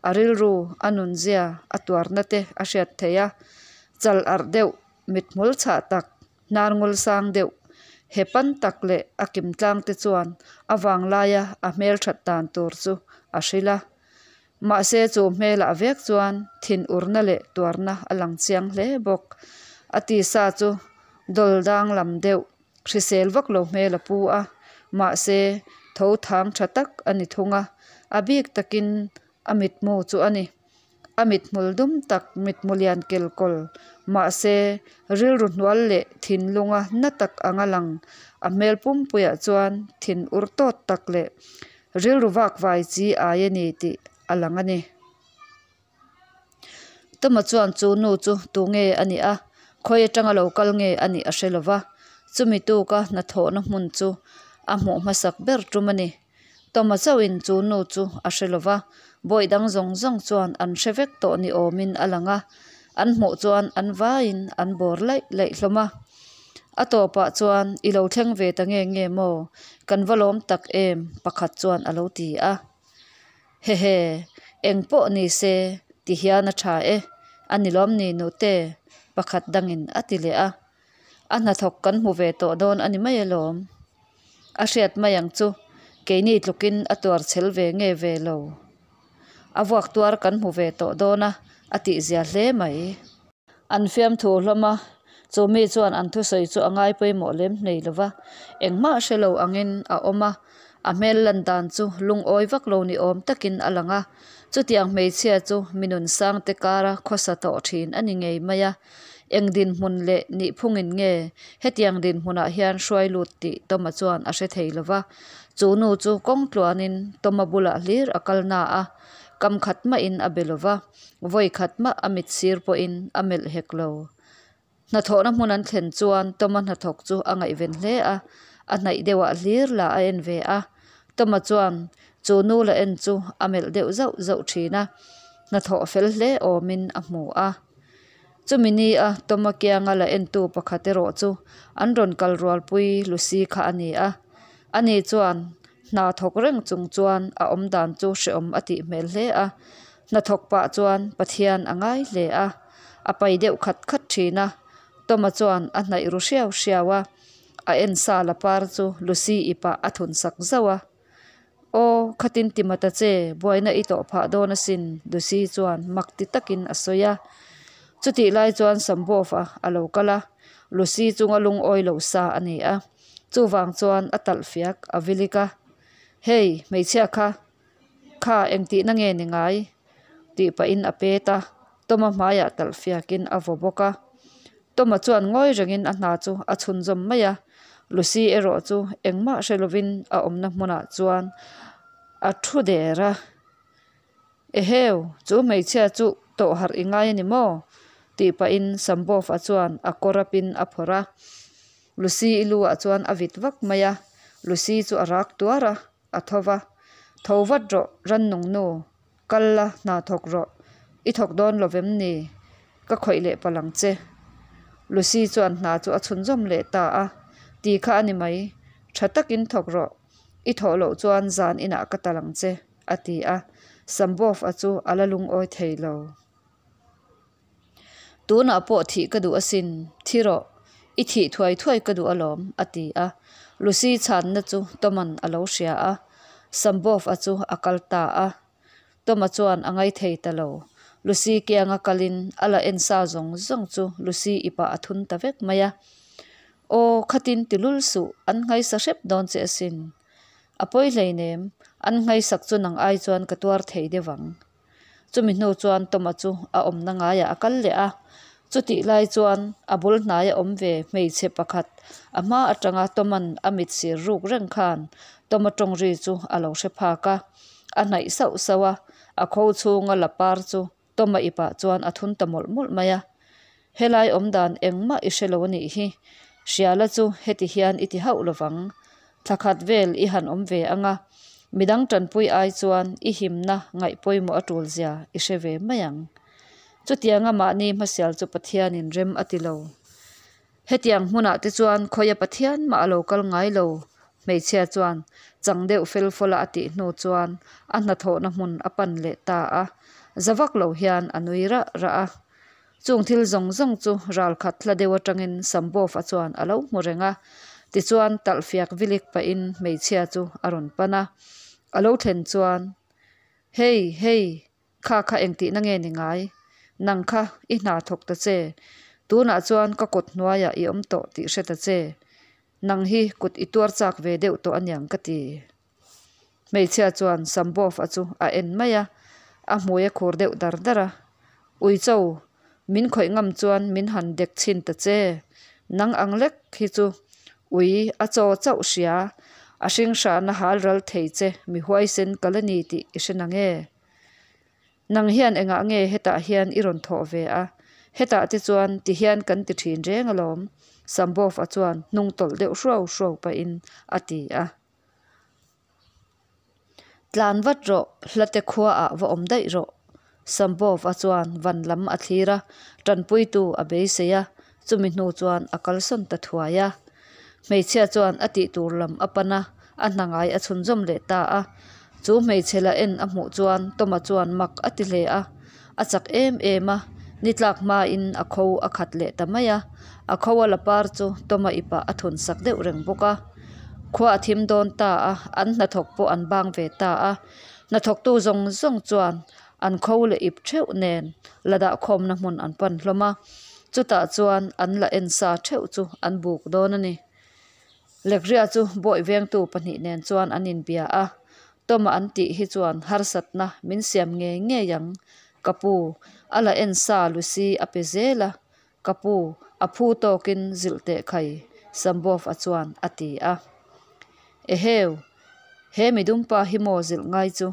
a rilru, a nunzia, a tuarna te a hriat theih a. Chal arh deuh, mithmul chhah tak, hnarngul sang deuh, he pan tak leh a kim tlang te chuan a vanglaia a hmelthat dan tur chu a hrilh a. Mahse chu hmelah vek chuan thinurna leh tuarna a lang chiang hle bawk. A tisa chu dawl danglam deuh, hrisel vak lo hmel a pu a, mahse tho thang tha tak a ni thung a, a bik takin a mitmu chu a ni. A mithmul dum tak mitmu lian kelkawl, mahse rilru hnual leh thinlunga na tak anga lang a hmel pumpuiah chuan thinur tawt tak leh Rilru vak vai chi ai a ni tih a lang a ni. Tuma chuan chu nu chu tu nge a nih a, khawi atanga lo kal nge a nih a hre lo va, chumi tuka hnathawhna hmun chu a hmuh hmasak ber tum a ni. Tuma chauhin chu nu chu a hre lo va, bawih dang zawng zawng chuan an hre vek tawh ni awmin a lang a, an hmuh chuan an vaiin an bawr laih laih hlawm a. A tawpah chuan, I lo thleng ve ta nge nge maw? Kan va lawm tak em? pakhat chuan a lo ti a. Hehe, eng pawh ni se, ti hian a tha e, a ni lawm ni nute? pakhat dangin a ti leh a. A hnathawk kan hmu ve tawh dawn a ni mai alawm. A hriat mai ang chu, keini tlukin a tuar chhel ve nge ve lo. A vuak tuar kan hmu ve tawh dawn a, a tihzia hle mai. An fiamthu hlawm a, chu mi chuan an thusawi chu a ngai pawimawh lem hnei lo va, engmah hre lo angin a awm a, a hmel lan dan chu lungawi vak lo ni awm takin a lang a. Chutiang hmeichhia chu mi nunsangte kara khawsa tawh thin a ni ngei mai a. Eng dinhmun leh nihphungin nge hetiang dinhmunah hian hruai lut tih Toma chuan a hre thei lo va. Chu nu chu kawng tluanin Toma bulah hlir a kal na a, kam khat mahin a be lo va, vawi khat mah a mit sir pawhin a melh hek lo. Hnathawhna hmun an thlen chuan Toma hnathawk chu a ngaihven hle a, a hnaih deuhah hlir lah a en ve a. Toma chuan chu nu la en chu a melh deuh zauh zauh thin a, hnathawh fel hle awmin a hmu a. Chumi ni a Toma kianga la entu pakhat erawh chu an rawn kal rualpui Lucy kha a ni a. Ani chuan hna thawk reng chung chuan a awm dan chu hrehawm a tih hmel hle a. Hnathawk pah chuan Pathian a ngai hle a, a pai deuh khat khat thin a. Toma chuan a hnaih ru hriau hriau a, a en sa la par chu Lucy i pah a thun sak zauh a. Aw, khatin ti mata che, buaina i tawh phah dawn asin, Lucy chuan mak ti takin a sawi a. Chutih lai chuan Sambawfa a lo kal a, Lucy chunga lungawi lo sa a ni a. Chuvang chuan a talh fiak a vilik a, Hei, hmeichhia kha, kha engtihna nge ni ngai? tih pahin a pet a, Toma hmaiah talh fiakin a vaw bawk a. Toma chuan ngawi rengin a hna chu a chhunzawm mai a, Lucy erawh chu engmah hre lovin a awmna hmunah chuan a thu der a. Eheu, chu hmeichhia chu tawh harh i ngai a ni maw? tih pahin Sambawfa chuan a kawr apin a phawrh a. Lucy i lu ah chuan a vit vak mai a, Lucy chu a rak tuar a, a tho va. Tho vat rawh, rannung nu, kal la, hna thawk rawh, i thawk dawn lo vem ni? Ka khawih leh palh ang che. Lucy chuan hna chu a chhunzawm leh ta a, Ti kha a ni mai, tha takin thawk rawh, i thawh loh chuan zan inah ka tal ang che, a ti a, Sambawfa chu a la lungawi thei lo. Tunah pawh thih ka duh asin, thi rawh, i thih thuai thuai ka duh alawm, a ti a. Lucy chhanna chu Toman a lo hria a, Sambov-a chu a kal ta a. Toma chuan a ngaithei ta lo. Lucy kianga kalin a la en sa zawng zawng chu Lucy ipah a thun ta vek mai a. Aw, khatin ti lul suh, an nghaisa hrep dawn che asin. A pawi hleinem, an nghaisak chu nang ai chuan ka tuar thei deuh ang. Chumi hnu chuan Toma chu a awmna ngaiah a kal leh a, chutih lai chuan a bul hnaia awm ve hmeichhe pakhat a hma atanga Toma'n a mit sir ruk reng khan Toma tawng ri chu a lo hre phak a, a hnaih sauh sauh a, a kho chhunga la par chu Toma ipah chuan a thun ta mawlh mawlh mai a. Helai awm dan engmah i hre lo a nih hi, Hriala chu heti hian i ti hauh lovang. Thla khat vel i han awm ve ang a, midang tanpui ai chuan i himna ngaih pawimawh a tul zia i hre ve mai ang. Chutianga mahni hmasial chu Pathianin rem a ti lo. Hetiang hmunah te chuan khawia Pathian mah a lo kal ngai lo, hmeichhia chuan chang deuh fel fawla a tih hnu chuan a hnathawhna hmun a pan leh ta a, za vak lo hian a nui rah rah a. Chung thil zawng zawng chu ral khat hla deuh atangin Sambawfa chuan a lo hmu reng a, tichuan talhfiak vilik pahin hmeichhia chu a rawn pan a. A lo thlen chuan, Hei, hei, kha kha engtihna nge ni ngai? Nang kha i hna thawk ta che. Tunah chuan ka kut hnuaiah i awm tawh tih hre ta che. Nang hi kut i tuar chak ve deuh tawh aniang ka ti. Hmeichhia chuan Sambawfa chu a en mai a, a hmui a khur deuh dar dar a. Uicho, min khawih ngam chuan min han dek chhin ta che. Nang ang lek hi chu ui a chaw chauh hria, a hring hrahna hal ral thei che mi huaisen ka la ni tih i hre nange? Nang hian engah nge hetah hian i rawn thawh ve a? Hetah te chuan ti hian kan ti thin reng alawm, Sambawfa chuan hnung tawlh deuh hruau hruau pahin a ti a. Tlan vat rawh, hlate khuaah va awm daih rawh. Sambawva chuan van lam a thlir a, tanpuitu a beisei a, chumi hnu chuan a kalsawn ta thuai a. Hmeichhia chuan a tih tur lam a pan a, a hna ngai a chhunzawm leh ta a. Chu hmeichhe la en a hmuh chuan Toma chuan mak a ti hle a, a chak em em a, ni tlak hmain a kho a khat leh ta mai a, a kho a la par chu Toma ipah a thun sak deuh reng bawk a. Khua a thim dawn ta a, an hnathawk pawh an bang ve ta a. Hnathawktu zawng zawng chuan an kho leh ip theuh nen la dah khawmna hmun an pan hlawm a, chutah chuan an la en sa theuh chu an buk dawn a ni. Lekria chu bawi vengtu pahnih nen chuan an inbia a, Toma an tih hi chuan harsatna min siam ngei ngei ang, ka pu, a la en sa Lucy a pe zel a. Ka pu, a phu tawkin zilh teh khai, Sambov-a chuan a ti a. Eheu, he midumpa hi maw zilh ngai chu?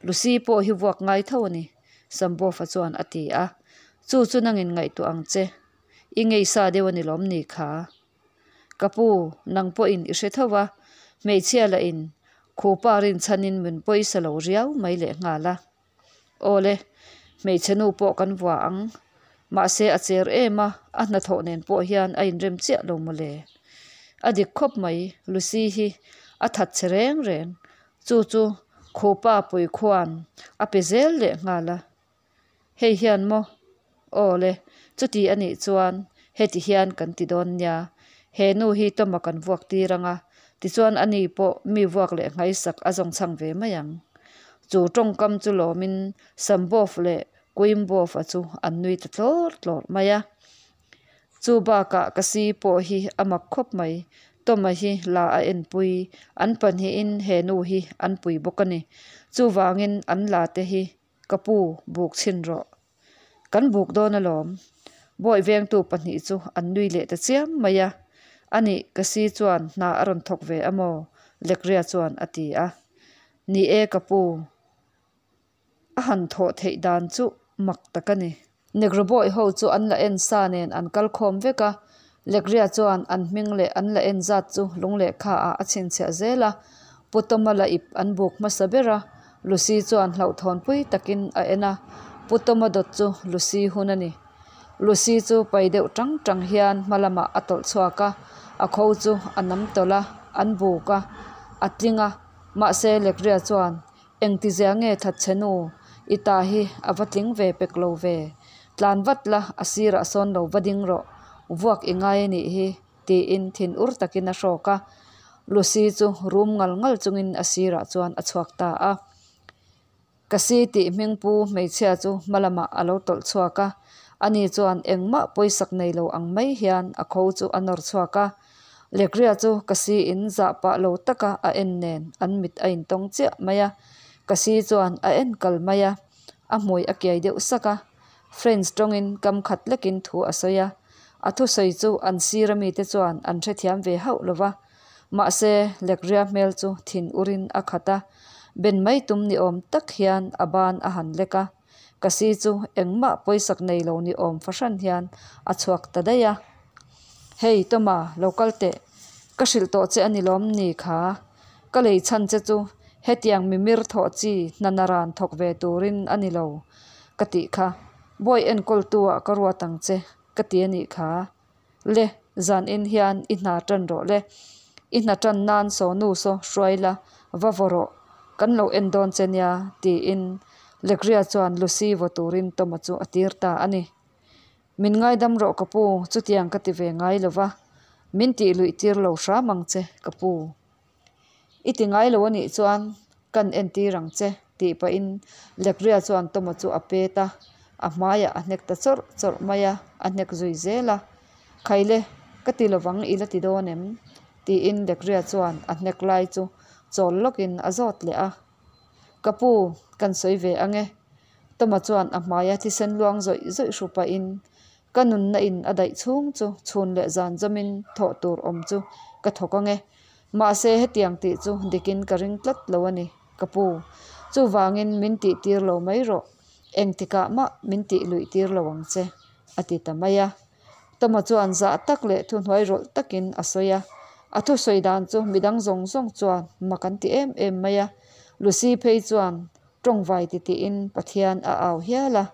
Lucy pawh hi vuak ngai tho a ni, Sambov-a chuan a ti a. Chu chu nangin ngaihtuah ang che. I ngei sa deuh a ni lawm ni kha? Ka pu, nang pawhin i hre tho va, hmeichhia lah in khupa rinchhanin min pawisa lo riau mai leh nghal a. Awle, hmeichhe nu pawh kan vua ang. Mahse a cher em a, a hnathawh nen pawh hian a inrem chiah lo mawle. A dik khawp mai, Lucy hi a that che reng reng. Chu chu khupa pui khuan a pe zel leh nghal a. Hei hian maw? Awle, chuti a nih chuan heti hian kan ti dawn nia. He nu hi Toma kan vuak tir ang a, tichuan ani pawh mi vuak leh nghaisak a zawng chhang ve mai ang. Chu tawngkam chu lawmin Sambov leh Kuimbov-a chu an nui ta tlawr tlawr mai a. Chu bakah ka si pawh hi a mak khawp mai. Toma hi la a enpui, an pahnihin he nu hi an pui bawk a ni. Chuvangin an la te hi Ka pu, buk chhin rawh. Kan buk dawn alawm. Bawi vengtu pahnih chu an nui leh ta chiam mai a. Anih, ka si chuan hna a rawn thawk ve a maw? Lekria chuan a ti a. Ni e ka pu, a han thawh theih dan chu mak tak a ni. Negro bawi ho chu an la en sa nen an kal khawm vek a. Lekria chuan an hming leh an la en zat chu lung lehkha ah a chhinchhiah zel a. Pu Tawma la ip an buk hmasa ber a, Lucy chuan hlauhthawnpui takin a en a. Pu Tawma dawt chu Lucy hun a ni. Lucy chu pai deuh tang tang hian hma lamah a tawlh chhuak a, a kho chu a nam tawlh a, an buk a, a tling a. Mahse Lekria chuan Engtizia nge thatchhe nu, i ta hi a va tling ve pek lo ve. Tlan vat la, a sirah sawn lo va ding rawh, vuak i ngai a nih hi, tiin thin ur takin a hrawk a. Lucy chu rum ngal ngal chungin a sirah chuan a chhuak ta a. Ka si tih hmingpu hmeichhia chu hma lamah a lo tawlh chhuak a, ani chuan engmah pawisak nei lo ang mai hian a kho chu a nawr chhuak a. Lekria chu ka si in zah pah lo taka a en nen an mit a intawng chiah mai a, ka si chuan a en kal mai a, a hmui a kiai deuh sak a, French tawngin kam khat lekin thu a sawi a, a thusawi chu an sir amite chuan an hrethiam ve hauh lo va, mahse Lekria hmel chu thin urin a khat a, ben mai tum ni awm tak hian a ban a han lek a, ka si chu engmah pawisak nei lo ni awm fahran hian a chhuak ta daih a. Hei Toma, lo kal teh. Ka hrilh tawh che a ni lawm ni kha. Ka lei chhan che chu hetiang mimir thawh chi hna naran thawk ve turin a ni lo ka tih kha. Bawi enkawltu ah ka ruat ang che ka ti a nih kha. Le, zan in hian i hna tan rawh le. I hna tan nan saw nu saw hruai la, va vaw rawh. Kan lo en dawn che nia tiin Lekria chuan Lucy vaw turin Toma chu a tir ta a ni. Min ngaidam rawh ka pu, chutiang ka ti ve ngai lo va, min tih luih tir lo hram ang che ka pu. I ti ngai lo a nih chuan kan entir ang che tih pahin Lekria chuan Toma chu a pet a, a hmaiah a hnek ta chawrh chawrh mai a, a hnek zui zel a. Khaile, ka ti lovang i la ti dawn em? tiin Lekria chuan a hnek lai chu chawl lawkin a zawt leh a. Ka pu, kan sawi ve ang e. Toma chuan a hmaia thisen luang zawih zawih hru pahin ka nunna in a daih chhung chu chhun leh zan zawmin thawh tur awm chu ka thawk ang e. Mahse hetiang tih chu dikin ka ring tlat lo a ni, ka pu. Chuvangin min tih tir lo mai rawh, engtikah mah min tih luih tir lo ang che, a ti ta mai a. Toma chuan zah tak leh thuhnuai rawlh takin a sawi a. A thusawi dan chu midang zawng zawng chuan mak an ti em em mai a. Lucy phei chuan tawngvai titihin Pathian a au hial a.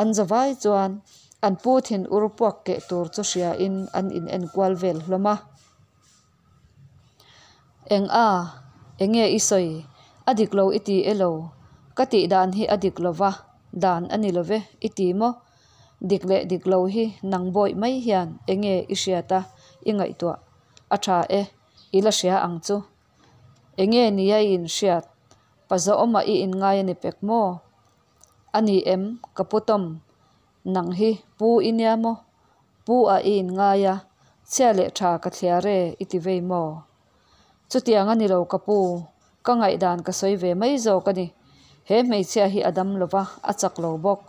An zavai chuan an pu thin ur puak keh tur chu hriain an inenkual vel hlawm a. Eng a? Enge i sawi? A dik lo i ti e lo? Ka tih dan hi a dik lo va, dan a ni lo ve i ti maw? Dik leh dik lo hi nang bawih mai hian enge i hriat a, i ngaihtuah a tha e, i la hria ang chu. Enge nia i inhriat? Pazaawma i inngai a ni pek maw? A ni em, ka pu Tom? Nang hi pu i nia maw? Pu a i inngai a, chhia leh tha ka thliar e i ti vei maw? Chutiang a ni lo ka pu, ka ngaihdan ka sawi ve mai zawk a ni. He hmeichhia hi a dam lo va, a chak lo bawk.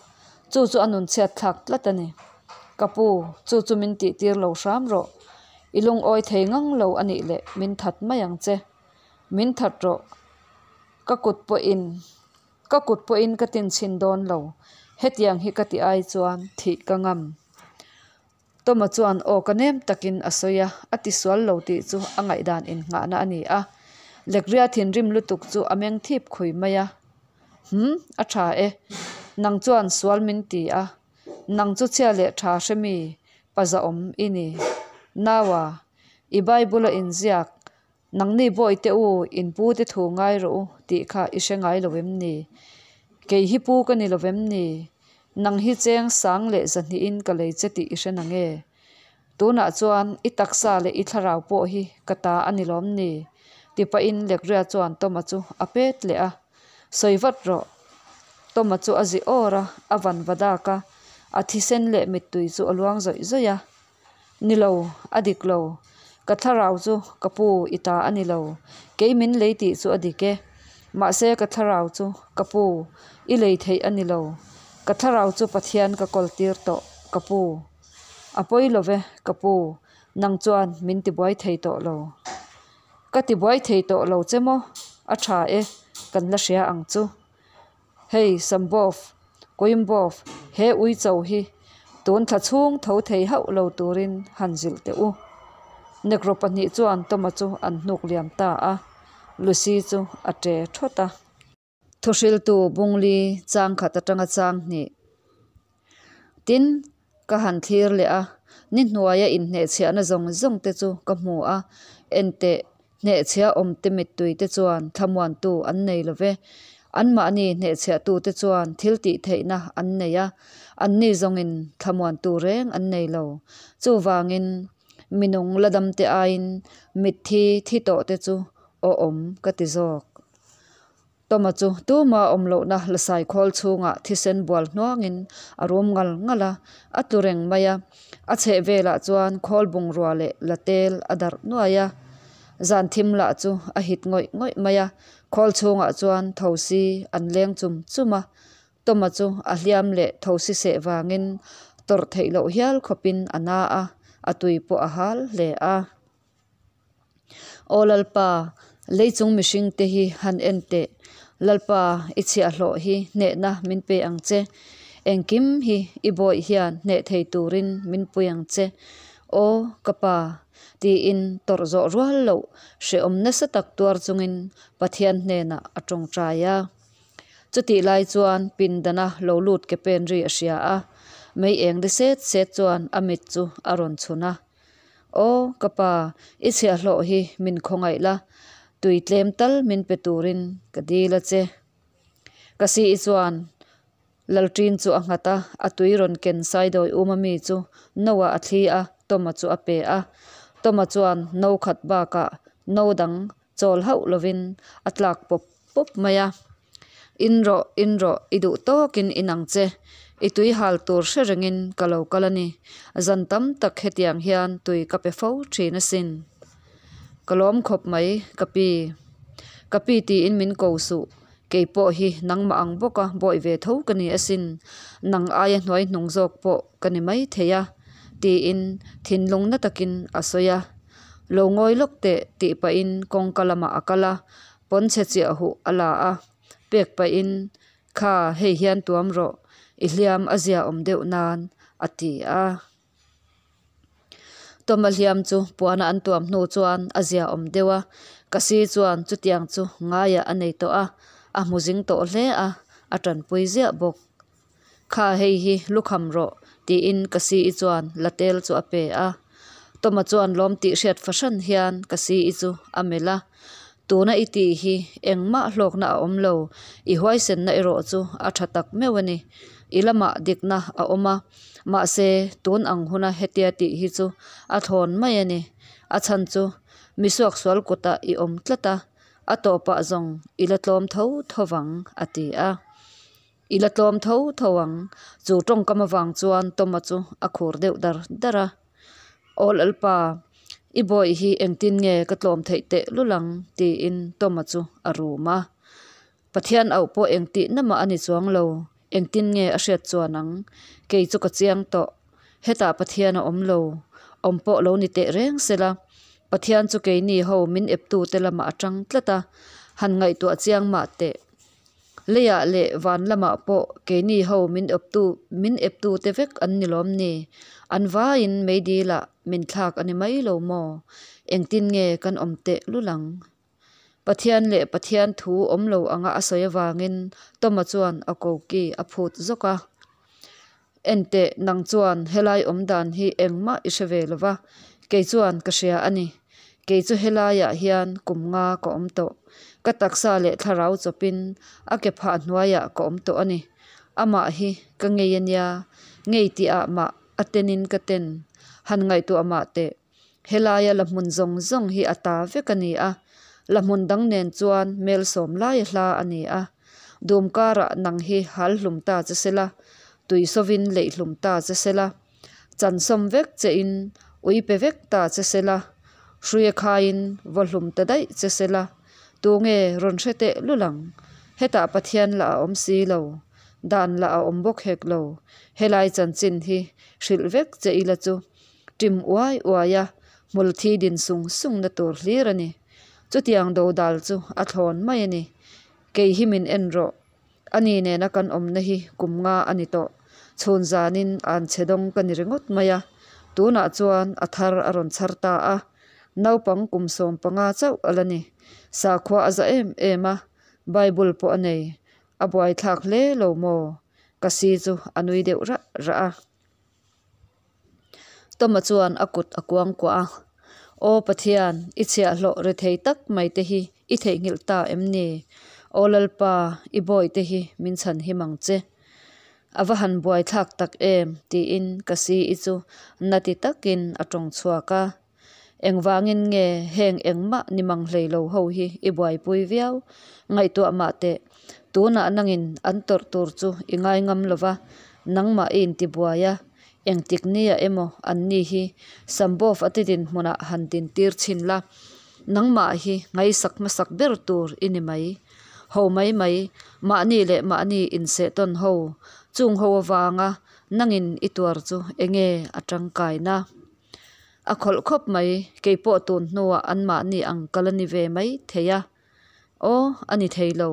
Chu chu a nun chhiat thlak tlat a ni. Ka pu, chu chu min tihtir lo hram rawh. I lungawi thei ngang lo a nih leh min that mai ang che. Min that rawh. Ka kut pawhin ka kut pawhin ka tinchhin dawn lo. Hetiang hi ka ti ai chuan thih ka ngam. Toma chuan aw ka nem takin a sawi a, a tisual lo tih chu a ngaihdan innghahna a ni a. Lekria thinrim lutuk chu a meng thip khui mai a. Hum, a tha e. Nang chuan sual min ti a. Nang chu chhia leh tha hre mi, pa zahawm i ni. Naua, i Bible a inziak, Nangni bawihte u, in pu te thu ngai rawh u tih kha i hre ngai lo em ni? Kei hi pu ka ni lo vem ni? Nang hi cheng sang leh zahnihin ka lei che tih i hre na nge? Tunah chuan i taksa leh i thlarau pawh hi ka ta a ni lawm ni? Ti pahin Lekria chuan Toma chu a pet leh a. Sawi vat rawh. Toma chu a zi awr a, a van va dak a, a thisen leh mittui chu a luang zawih zawih a. Ni lo, a dik lo. Ka thlarau chu ka pu i ta a ni lo. Kei min lei tih chu a dik e. Mahse ka thlarau chu ka pu i lei theih a ni lo. Ka thlarau chu Pathian ka kawl tir tawh, ka pu. A pawi lo ve, ka pu, nang chuan min tibuai thei tawh lo. Ka tibuai thei tawh lo che maw? A tha e, kan la hria ang chu. Hei, Sambov, Koimbov, he ui cho hi tun thla chhung tho thei hauh lo turin han zilh teh u. Negro pahnih chuan Toma chu an hnuk liam ta a, Lucy chu a ṭe ṭhawt a. Thuhriltu Bungli chang khat atanga chang hnih. Tin, ka han thlir leh a, ni hnuaia inhnehchhiahna zawng zawng te chu ka hmu a, enteh, hnehchhia awmte mittui te chuan thlamuantu an nei lo ve. Anmahni hnehchhiahtute chuan thil tih theihna an nei a, anni zawngin thlamuantu reng an nei lo. Chuvangin, minung la damte aiin mitthi thi tawhte chu awhawm ka ti zawk. Toma chu tuma awm lohna lasai khawl chhungah thisen bual hnuangin a rum ngal ngal a, a tlu reng mai a. A chheh velah chuan khawl bungrua leh la tel a darh nuai a. Zan thim lah chu a hit ngawih ngawih mai a, khawl chhungah chuan thosi an leng chum chum a. Toma chu a hliam leh thosi seh vangin tawrh theih loh hial khawpin a na a, a tui pawh a hal hle a. Aw Lalpa, leichung mihringte hi han en teh. Lalpa, i chhiahhlawh hi hnehna min pe ang che. Engkim hi i bawih hian hneh thei turin min pui ang che. Aw, ka pa, tiin tawrh zawh rual loh hrehawm nasa tak tuar chungin Pathian hnenah a tawngtai a. Chutih lai chuan pindana lo lut ke pen ri a hria a, mei eng ri set set chuan a mit chu a rawn chhun a. Aw, ka pa, i chhiahhlawh hi min khawngaih la, tui tlem tal min pe turin ka dil a che. Ka si-i chuan Lalṭin chu a nghat a, a tui rawn ken Saidawi uma mi chu no-ah a thli a, Toma chu a pe a. Toma chuan no khat bakah no dang chawl hauh lovin a tlak pawp pawp mai a. In rawh, in rawh, i duh tawkin in ang che. I tui hal tur hre rengin ka lo kal a ni. Zan tam tak hetiang hian tui ka pe fo thin asin. Ka lawm khawp mai, ka pi. Ka pi tiin min ko suh. Kei pawh hi nangmah ang bawka bawih ve tho ka ni asin. Nang aia hnuai hnung zawk pawh ka ni mai thei a, tiin thinlung na takin a sawi a. Lo ngawi lawk teh tih pahin kawngka lamah a kal a, pawnchhe chiah huh a la a, pek pahin, Kha, hei hian tuam rawh, i hliam a zia awm deuh nan, a ti a. Tawma hliam chu puana an tuam hnu chuan a zia awm deuh a, Kasi chuan chutiang chu ngaiah a nei tawh a, a hmu zing tawh hle a, a tanpui ziah bawk. Kha hei hi lukham rawh, tiin Kasi-i chuan Latel chu a pe a. Tawma chuan lawm tih hriat fahran hian Kasi-i chu a melh a, Tuna i tih hi engmah hlawkna a awm lo, i huaisenna erawh chu a tha tak meuh a ni. I lamah dikna a awm a, mahse tun ang huna hetia tih hi chu a thlawn mai a ni. A chhan chu misuaksual kutah i awm tlat a, a tawpah zawng i la tlawm tho tho vang, a ti a. I la tlawm tho tho ang. Chu tawngkam avang chuan Toma chu a khur deuh dar dar a. Aw Lalpa, i bawih hi engtin nge ka tlawm theih teh lul ang? tiin Toma chu a rum a. Pathian auh pawh engtih na mah a ni chuang lo, engtin nge a hriat chuan ang? Kei chu ka chiang tawh. Hetah Pathian a awm lo, awm pawh lo ni teh reng sela, Pathian chu keini ho min eptute lamah a tang tlat a, han ngaihtuah chiang mah teh. Leiah leh van lamah pawh keini ho min awptu min eptute vek an ni lawm ni? An vaiin meidilah min thlak a ni mai lo maw? Engtin nge kan awm teh lul ang? Pathian leh Pathian thu awm lo anga a sawi avangin Toma chuan a koki a phut zawk a. Enteh, nang chuan helai awm dan hi engmah i hre ve lo va, kei chuan ka hria a ni. Kei chu helaiah hian kum nga ka awm tawh. Ka taksa leh thlarau chawpin a ke phah hnuaiah ka awm tawh a ni. Amah hi ka ngei a nia, ngei tihah mah a tenin ka ten. Han ngaihtuah mah teh. Helaia la hmun zawng zawng hi a ta vek a ni a, la hmun dang nen chuan mel sawm laia hla a ni a. Dum karah nang hi hal hlum ta che sela, tui sawvin leih hlum ta che sela, chan sawm vek che in ui pe vek ta che sela, hruia khaiin vaw hlum ta daih che sela, tunge rawn hre teh lul ang? Hetah Pathian lah a awm si lo, dan lah a awm bawk hek lo, helai chanchin hi hrilh vek che ila chu Ṭim uai uai a, hmul thi din sung sung na tur hlir a ni. Chutiang dodal chu a thlawn mai a ni. Kei hi min en rawh. A ni nena kan awmna hi kum nga a ni tawh. Chhun zanin an chhe dawng ka ni ringawt mai a. Tunah chuan a thar a rawn chhar ta a. Naupang kum 15 chauh a la ni. Sakhua a za em em a, Bible pawh a nei. A buaithlak hle lo maw? Ka si chu a nui deuh rah rah a. Toma chuan a kut a kuang kuah a, Aw Pathian, i chhiahhlawh rethei tak mai te hi i theihnghilh ta em ni? Aw Lalpa, i bawihte hi min chhan him ang che. A va han buaithlak tak em? tiin ka si-i chu na ti takin a tawng chhuak a. Engvangin nge heng engmah ni mang hlei lo ho hi i buaipui viau? Ngaihtuah mah teh. Tunah nangin an tawrh tur chu i ngai ngam lo va, nangmah i intibuai a, engtik nia emaw anni hi Sambov a ti dinhmunah han dintir chhin la, nangmah hi ngaihsak hmasak ber tur i ni mai. Ho mai mai, mahni leh mahni insehtawn ho, chung ho avanga nangin i tuar chu enge a tangkaina? A khawlh khawp mai, kei pawh tun hnuah anmahni ang ka la ni ve mai thei a. Aw, a ni thei lo,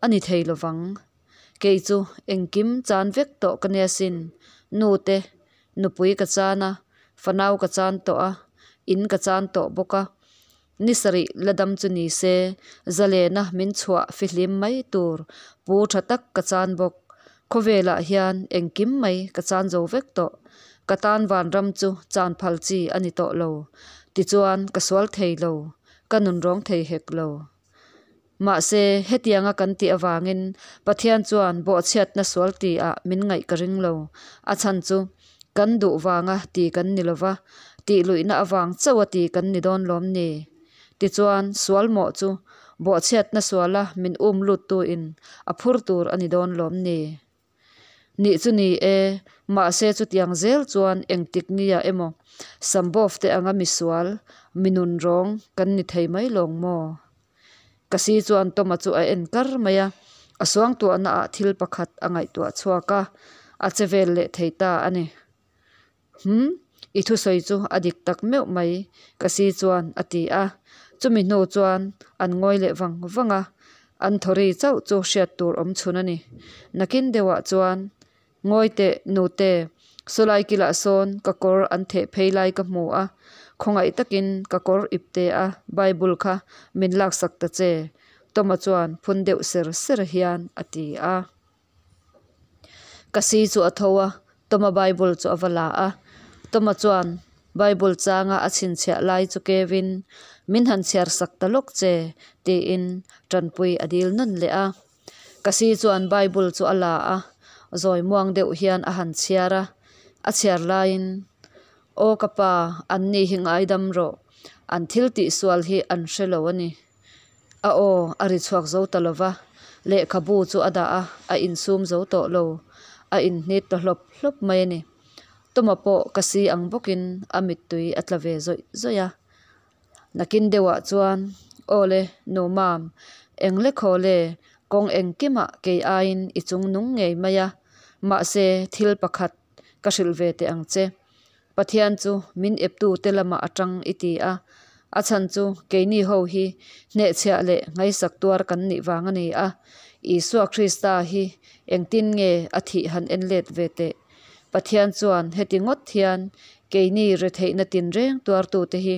a ni thei lo vang. Kei chu engkim chan vek tawh ka nia sin, nute, nupui ka chan a, fanau ka chan tawh a, in ka chan tawh bawk a. Ni sarih la dam chu ni se, zalena min chhuah fihlim mai tur pu tha tak ka chan bawk. Khawvelah hian engkim mai ka chan zo vek tawh. Ka tan vanram chu chan phal chi a ni tawh lo. Tichuan ka sual thei lo, ka nunrawng thei hek lo. Mahse, hetianga kan tih avangin Pathian chuan bawhchhiatna sual tihah min ngaih ka ring lo. A chhan chu, kan duh vanga ti kan ni lova, tih luihna avang chauha ti kan ni dawn lawm ni? Tichuan, sual mawh chu bawhchhiatna suala min um luttuin a phur tur a ni dawn lawm ni? Nih chu ni e, mahse chutiang zel chuan engtik nia emaw Sambov te anga misual, mi nunrawng kan ni thei mai lawng maw? Ka si chuan Toma chu a en kar mai a, a suangtuahna ah thil pakhat a ngaihtuah chhuak a, a che vel leh thei ta a ni. Hum, i thusawi chu a dik tak meuh mai, ka si chuan a ti a. Chumi hnu chuan an ngawi leh vang vang a, an thawri chauh chu hriat tur awm chhun a ni. Nakin deuhah chuan, Ngawi teh, nute, sawlai kilah sawn ka kawr an theh phei lai ka hmu a, khawngaih takin ka kawr ip te a Bible kha min laksak ta che, Toma chuan phun deuh ser ser hian a ti a. Ka si chu a tho a, Toma Bible chu a va la a. Toma chuan Bible changa a chhinchhiah lai chu kevin, Min han chhiar sak ta lawk che, tiin tanpui a dil nawn leh a. Ka si chuan Bible chu a la a, zawi muang deuh hian a han chhiar a. A chhiar laiin, Aw ka pa, anni hi ngaidam rawh, an thil tihsual hi an hre lo a ni. A aw a ri chhuak zo ta lo va, lehkhabu chu a dah a, a insum zo tawh lo. A inhnit ta hlawp hlawp mai a ni. Tuma pawh ka si ang bawkin a mittui a tla ve zawih zawih a. Nakin deuhah chuan, Aw le, nu mam, eng le khaw le, kawng engkimah kei aiin i chung nung ngei mai a. Mahse, thil pakhat. Ka hrilh ve teh ang che. Pathian chu min eptute lamah a tang i ti a, a chhan chu keini ho hi hnehchhiah leh ngaihsak tuar kan nih vang a ni a. Isua Krista hi engtin nge a thih han en let ve teh? Pathian chuan heti ngawt hian keini retheihna tinreng tuartute hi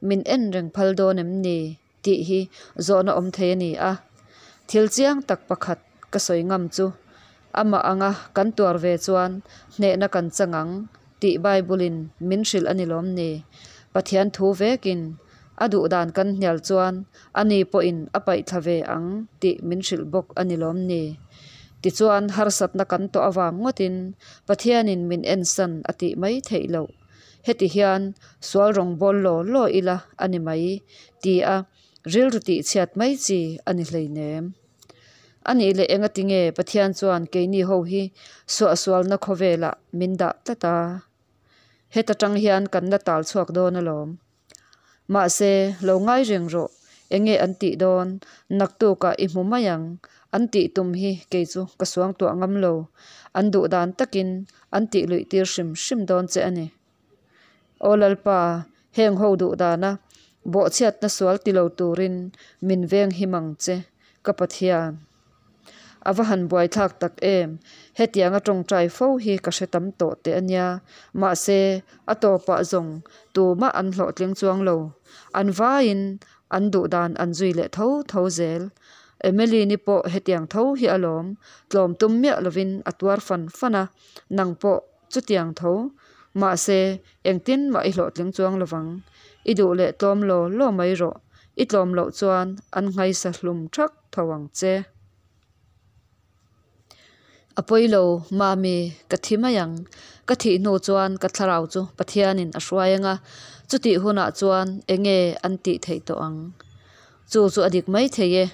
min en reng phal dawn em ni tih hi zawhna awm thei a ni a. Thil chiang tak pakhat ka sawi ngam chu amah anga kan tuar ve chuan hnehna kan chang ang tih Bible-in min hrilh a ni lawm ni? Pathian thu vekin a duhdan kan hnial chuan ani pawhin a paihthla ve ang tih min hrilh bawk a ni lawm ni? Tichuan harsatna kan tawh avang ngawtin Pathianin min ensan a tih mai theih loh. Heti hian sual rawngbawl law law ila a ni mai ti a rilru tihchhiat mai chi a ni hleinem. A nih leh engati nge Pathian chuan keini ho hi suahsualna khawvelah min dah tlat a? Heta tang hian kan la tal chhuak dawn alawm. Mahse, lo ngai reng rawh, enge an tih dawn, naktukah i hmu mai ang, an tih tum hi kei chu ka suang tuah ngam lo. An duh dan takin an tih luih tir hrim hrim dawn che a ni. Aw Lalpa, heng ho duh dana bawhchhiatna sual ti lo turin min veng him ang che, ka Pathian. A va han buaithlak tak em! Hetianga tawngtai fo hi ka hre tam tawh teh a nia. Mahse, a tawpah zawng tumah an hlawhtling chuang lo. An vaiin an duh dan an zui leh tho tho zel. Emily-ni pawh hetiang tho hi alawm, tlawm tum miah lovin a tuar fan fan a, nang pawh chutiang tho. Mahse, engtin mah i hlawhtling chuang lovang. I duh leh tlawm law law mai rawh. I tlawm loh chuan an nghaisa hlum thak tho ang che. A pawi lo, Mami, ka thi mai ang. Ka thih hnu chuan ka thlarau chu Pathianin a hruai ang a, chutih hunah chuan eng nge an tih theih tawh ang? Chu chu a dik mai thei e,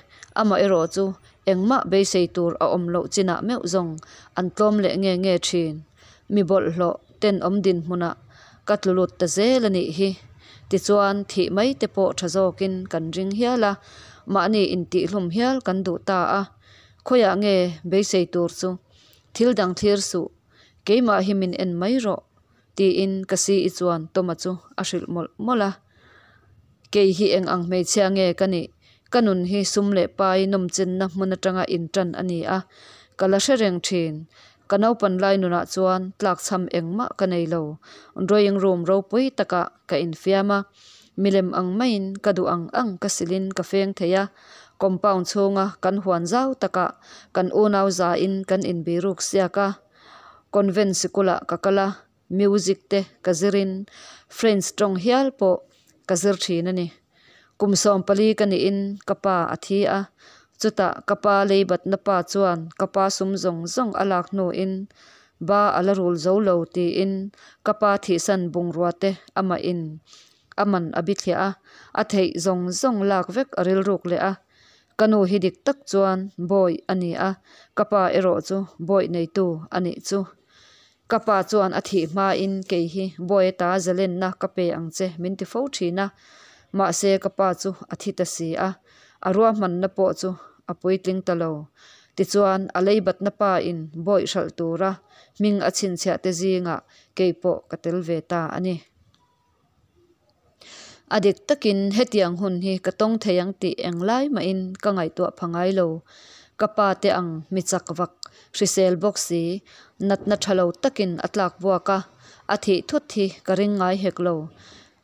amaherawh chu engmah beisei tur a awm loh chinah meuh zawng an tlawm leh nge nge thin. Mi bawlhhlawh tenawm dinhmunah ka tlu lut ta zel a nih hi. Tichuan, thih mai te pawh tha zawkin kan ring hial a, mahni intihhlum hial kan duh ta a. Khawiah nge beisei tur chu? Thil dang thlir suh, keimah hi min en mai rawh, tiin ka si-i chuan Toma chu a hrilh mawlh mawlh a. Kei hi eng ang hmeichhia nge ka nih? Ka nun hi sum leh pai nawmchenna hmun atanga intan a ni a, ka la hre reng thin. Ka naupan lai nunah chuan tlakchham engmah ka nei lo. Drawing room ropui takah ka infiam a, milem ang maiin ka duh ang ang ka silin ka feng thei a. Compound chhunga kan huan zau takah kan unau zain kan inbiruk siak a. Convent sikulah ka kal a, Music te ka zirin French tawng hial pawh ka zir thin a ni. Kum 14 ka nihin ka pa a thi a, chutah ka pa leibatna pa chuan ka pa sum zawng zawng a lak hnuin ba a la rul zo lo tiin ka pa thihsan bungrua te amahin a man a bithliah a, a theih zawng zawng lak vek a rilruk leh a. Ka nu hi dik tak chuan bawi a ni a, ka pa erawh chu bawi neitu a nih chu. Ka pa chuan a thih hmain kei hi Bawiata zalenna ka pe ang che min ti fo thin a, mahse ka pa chu a thi ta si a, a ruahmanna pawh chu a puitling ta lo. Tichuan a leibatna pa in Bawi hralh tura hming a chhinchhiah te zingah kei pawh ka tel ve ta a ni. A dik takin hetiang hun hi ka tawng thei ang tih englai mahin ka ngaihtuah pha ngai lo. Ka pa te ang mi chak vak, hrisel bawk si, natna tha lo takin a tlak buak a, a thih thut hi ka ring ngai hek lo.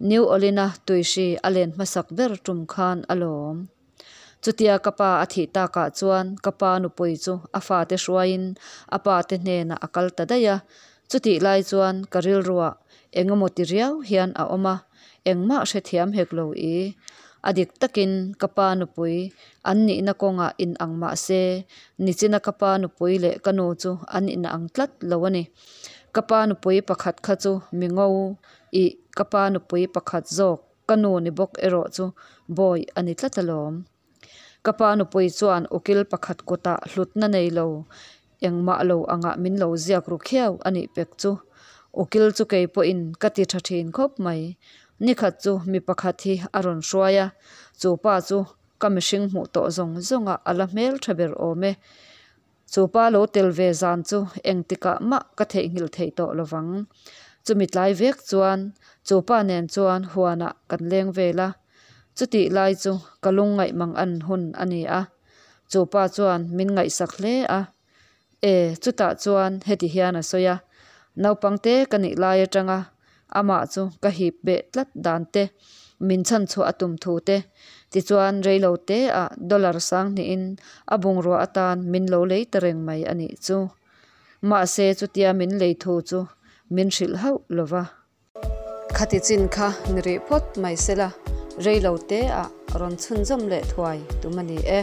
New Orleans-a tuihri a len hmasak ber tum khan a lawm. Chutia ka pa a thih takah chuan ka pa nupui chu a fate hruaiin a pa te hnenah a kal ta daih a. Chutih lai chuan ka rilruah eng emaw ti riau hian a awm a, engmah hrethiam hek lo i. A dik takin ka pa nupui an nihna kawngah inang mah se, nichina ka pa nupui leh ka nu chu an inang tlat lo a ni. Ka pa nupui pakhat kha chu mi ngo i ka pa nupui pakhat zawk. Ka nu ni bawk erawh chu bawi a ni tlat alawm. Ka pa nupui chuan ukil pakhat kutah hlutna nei lo engmah lo angah min lo ziak ru khiau a nih pek chu. Ukil chu kei pawhin ka ti tha thin khawp mai. Nikhat chu mi pakhat hi a rawn hruai a, chu pa chu ka mihring hmuh tawh zawng zawngah a la hmel tha ber awm e. Chu pa lo tel ve zan chu engtikah mah ka theihnghilh thei tawh lovang. Chumi tlai vek chuan chu pa nen chuan huanah kan leng vel a. Chutih lai chu ka lungngaih mang an hun a ni a. Chu pa chuan min ngaihsak hle a. E, chutah chuan heti hian a sawi a, Naupangte ka nih lai atanga amah chu ka hip beh tlat dan te, min chhanchhuah a tum thu te, tichuan reilo te ah dollar sanghnihin a bungrua atan min lo lei ta reng mai a nih chu. Mahse chutia min lei thu chu min hrilh hauh lo va. Khati chin kha ni rih phawt mai sela, reilo te ah rawn chhunzawm leh thuai tum a ni e.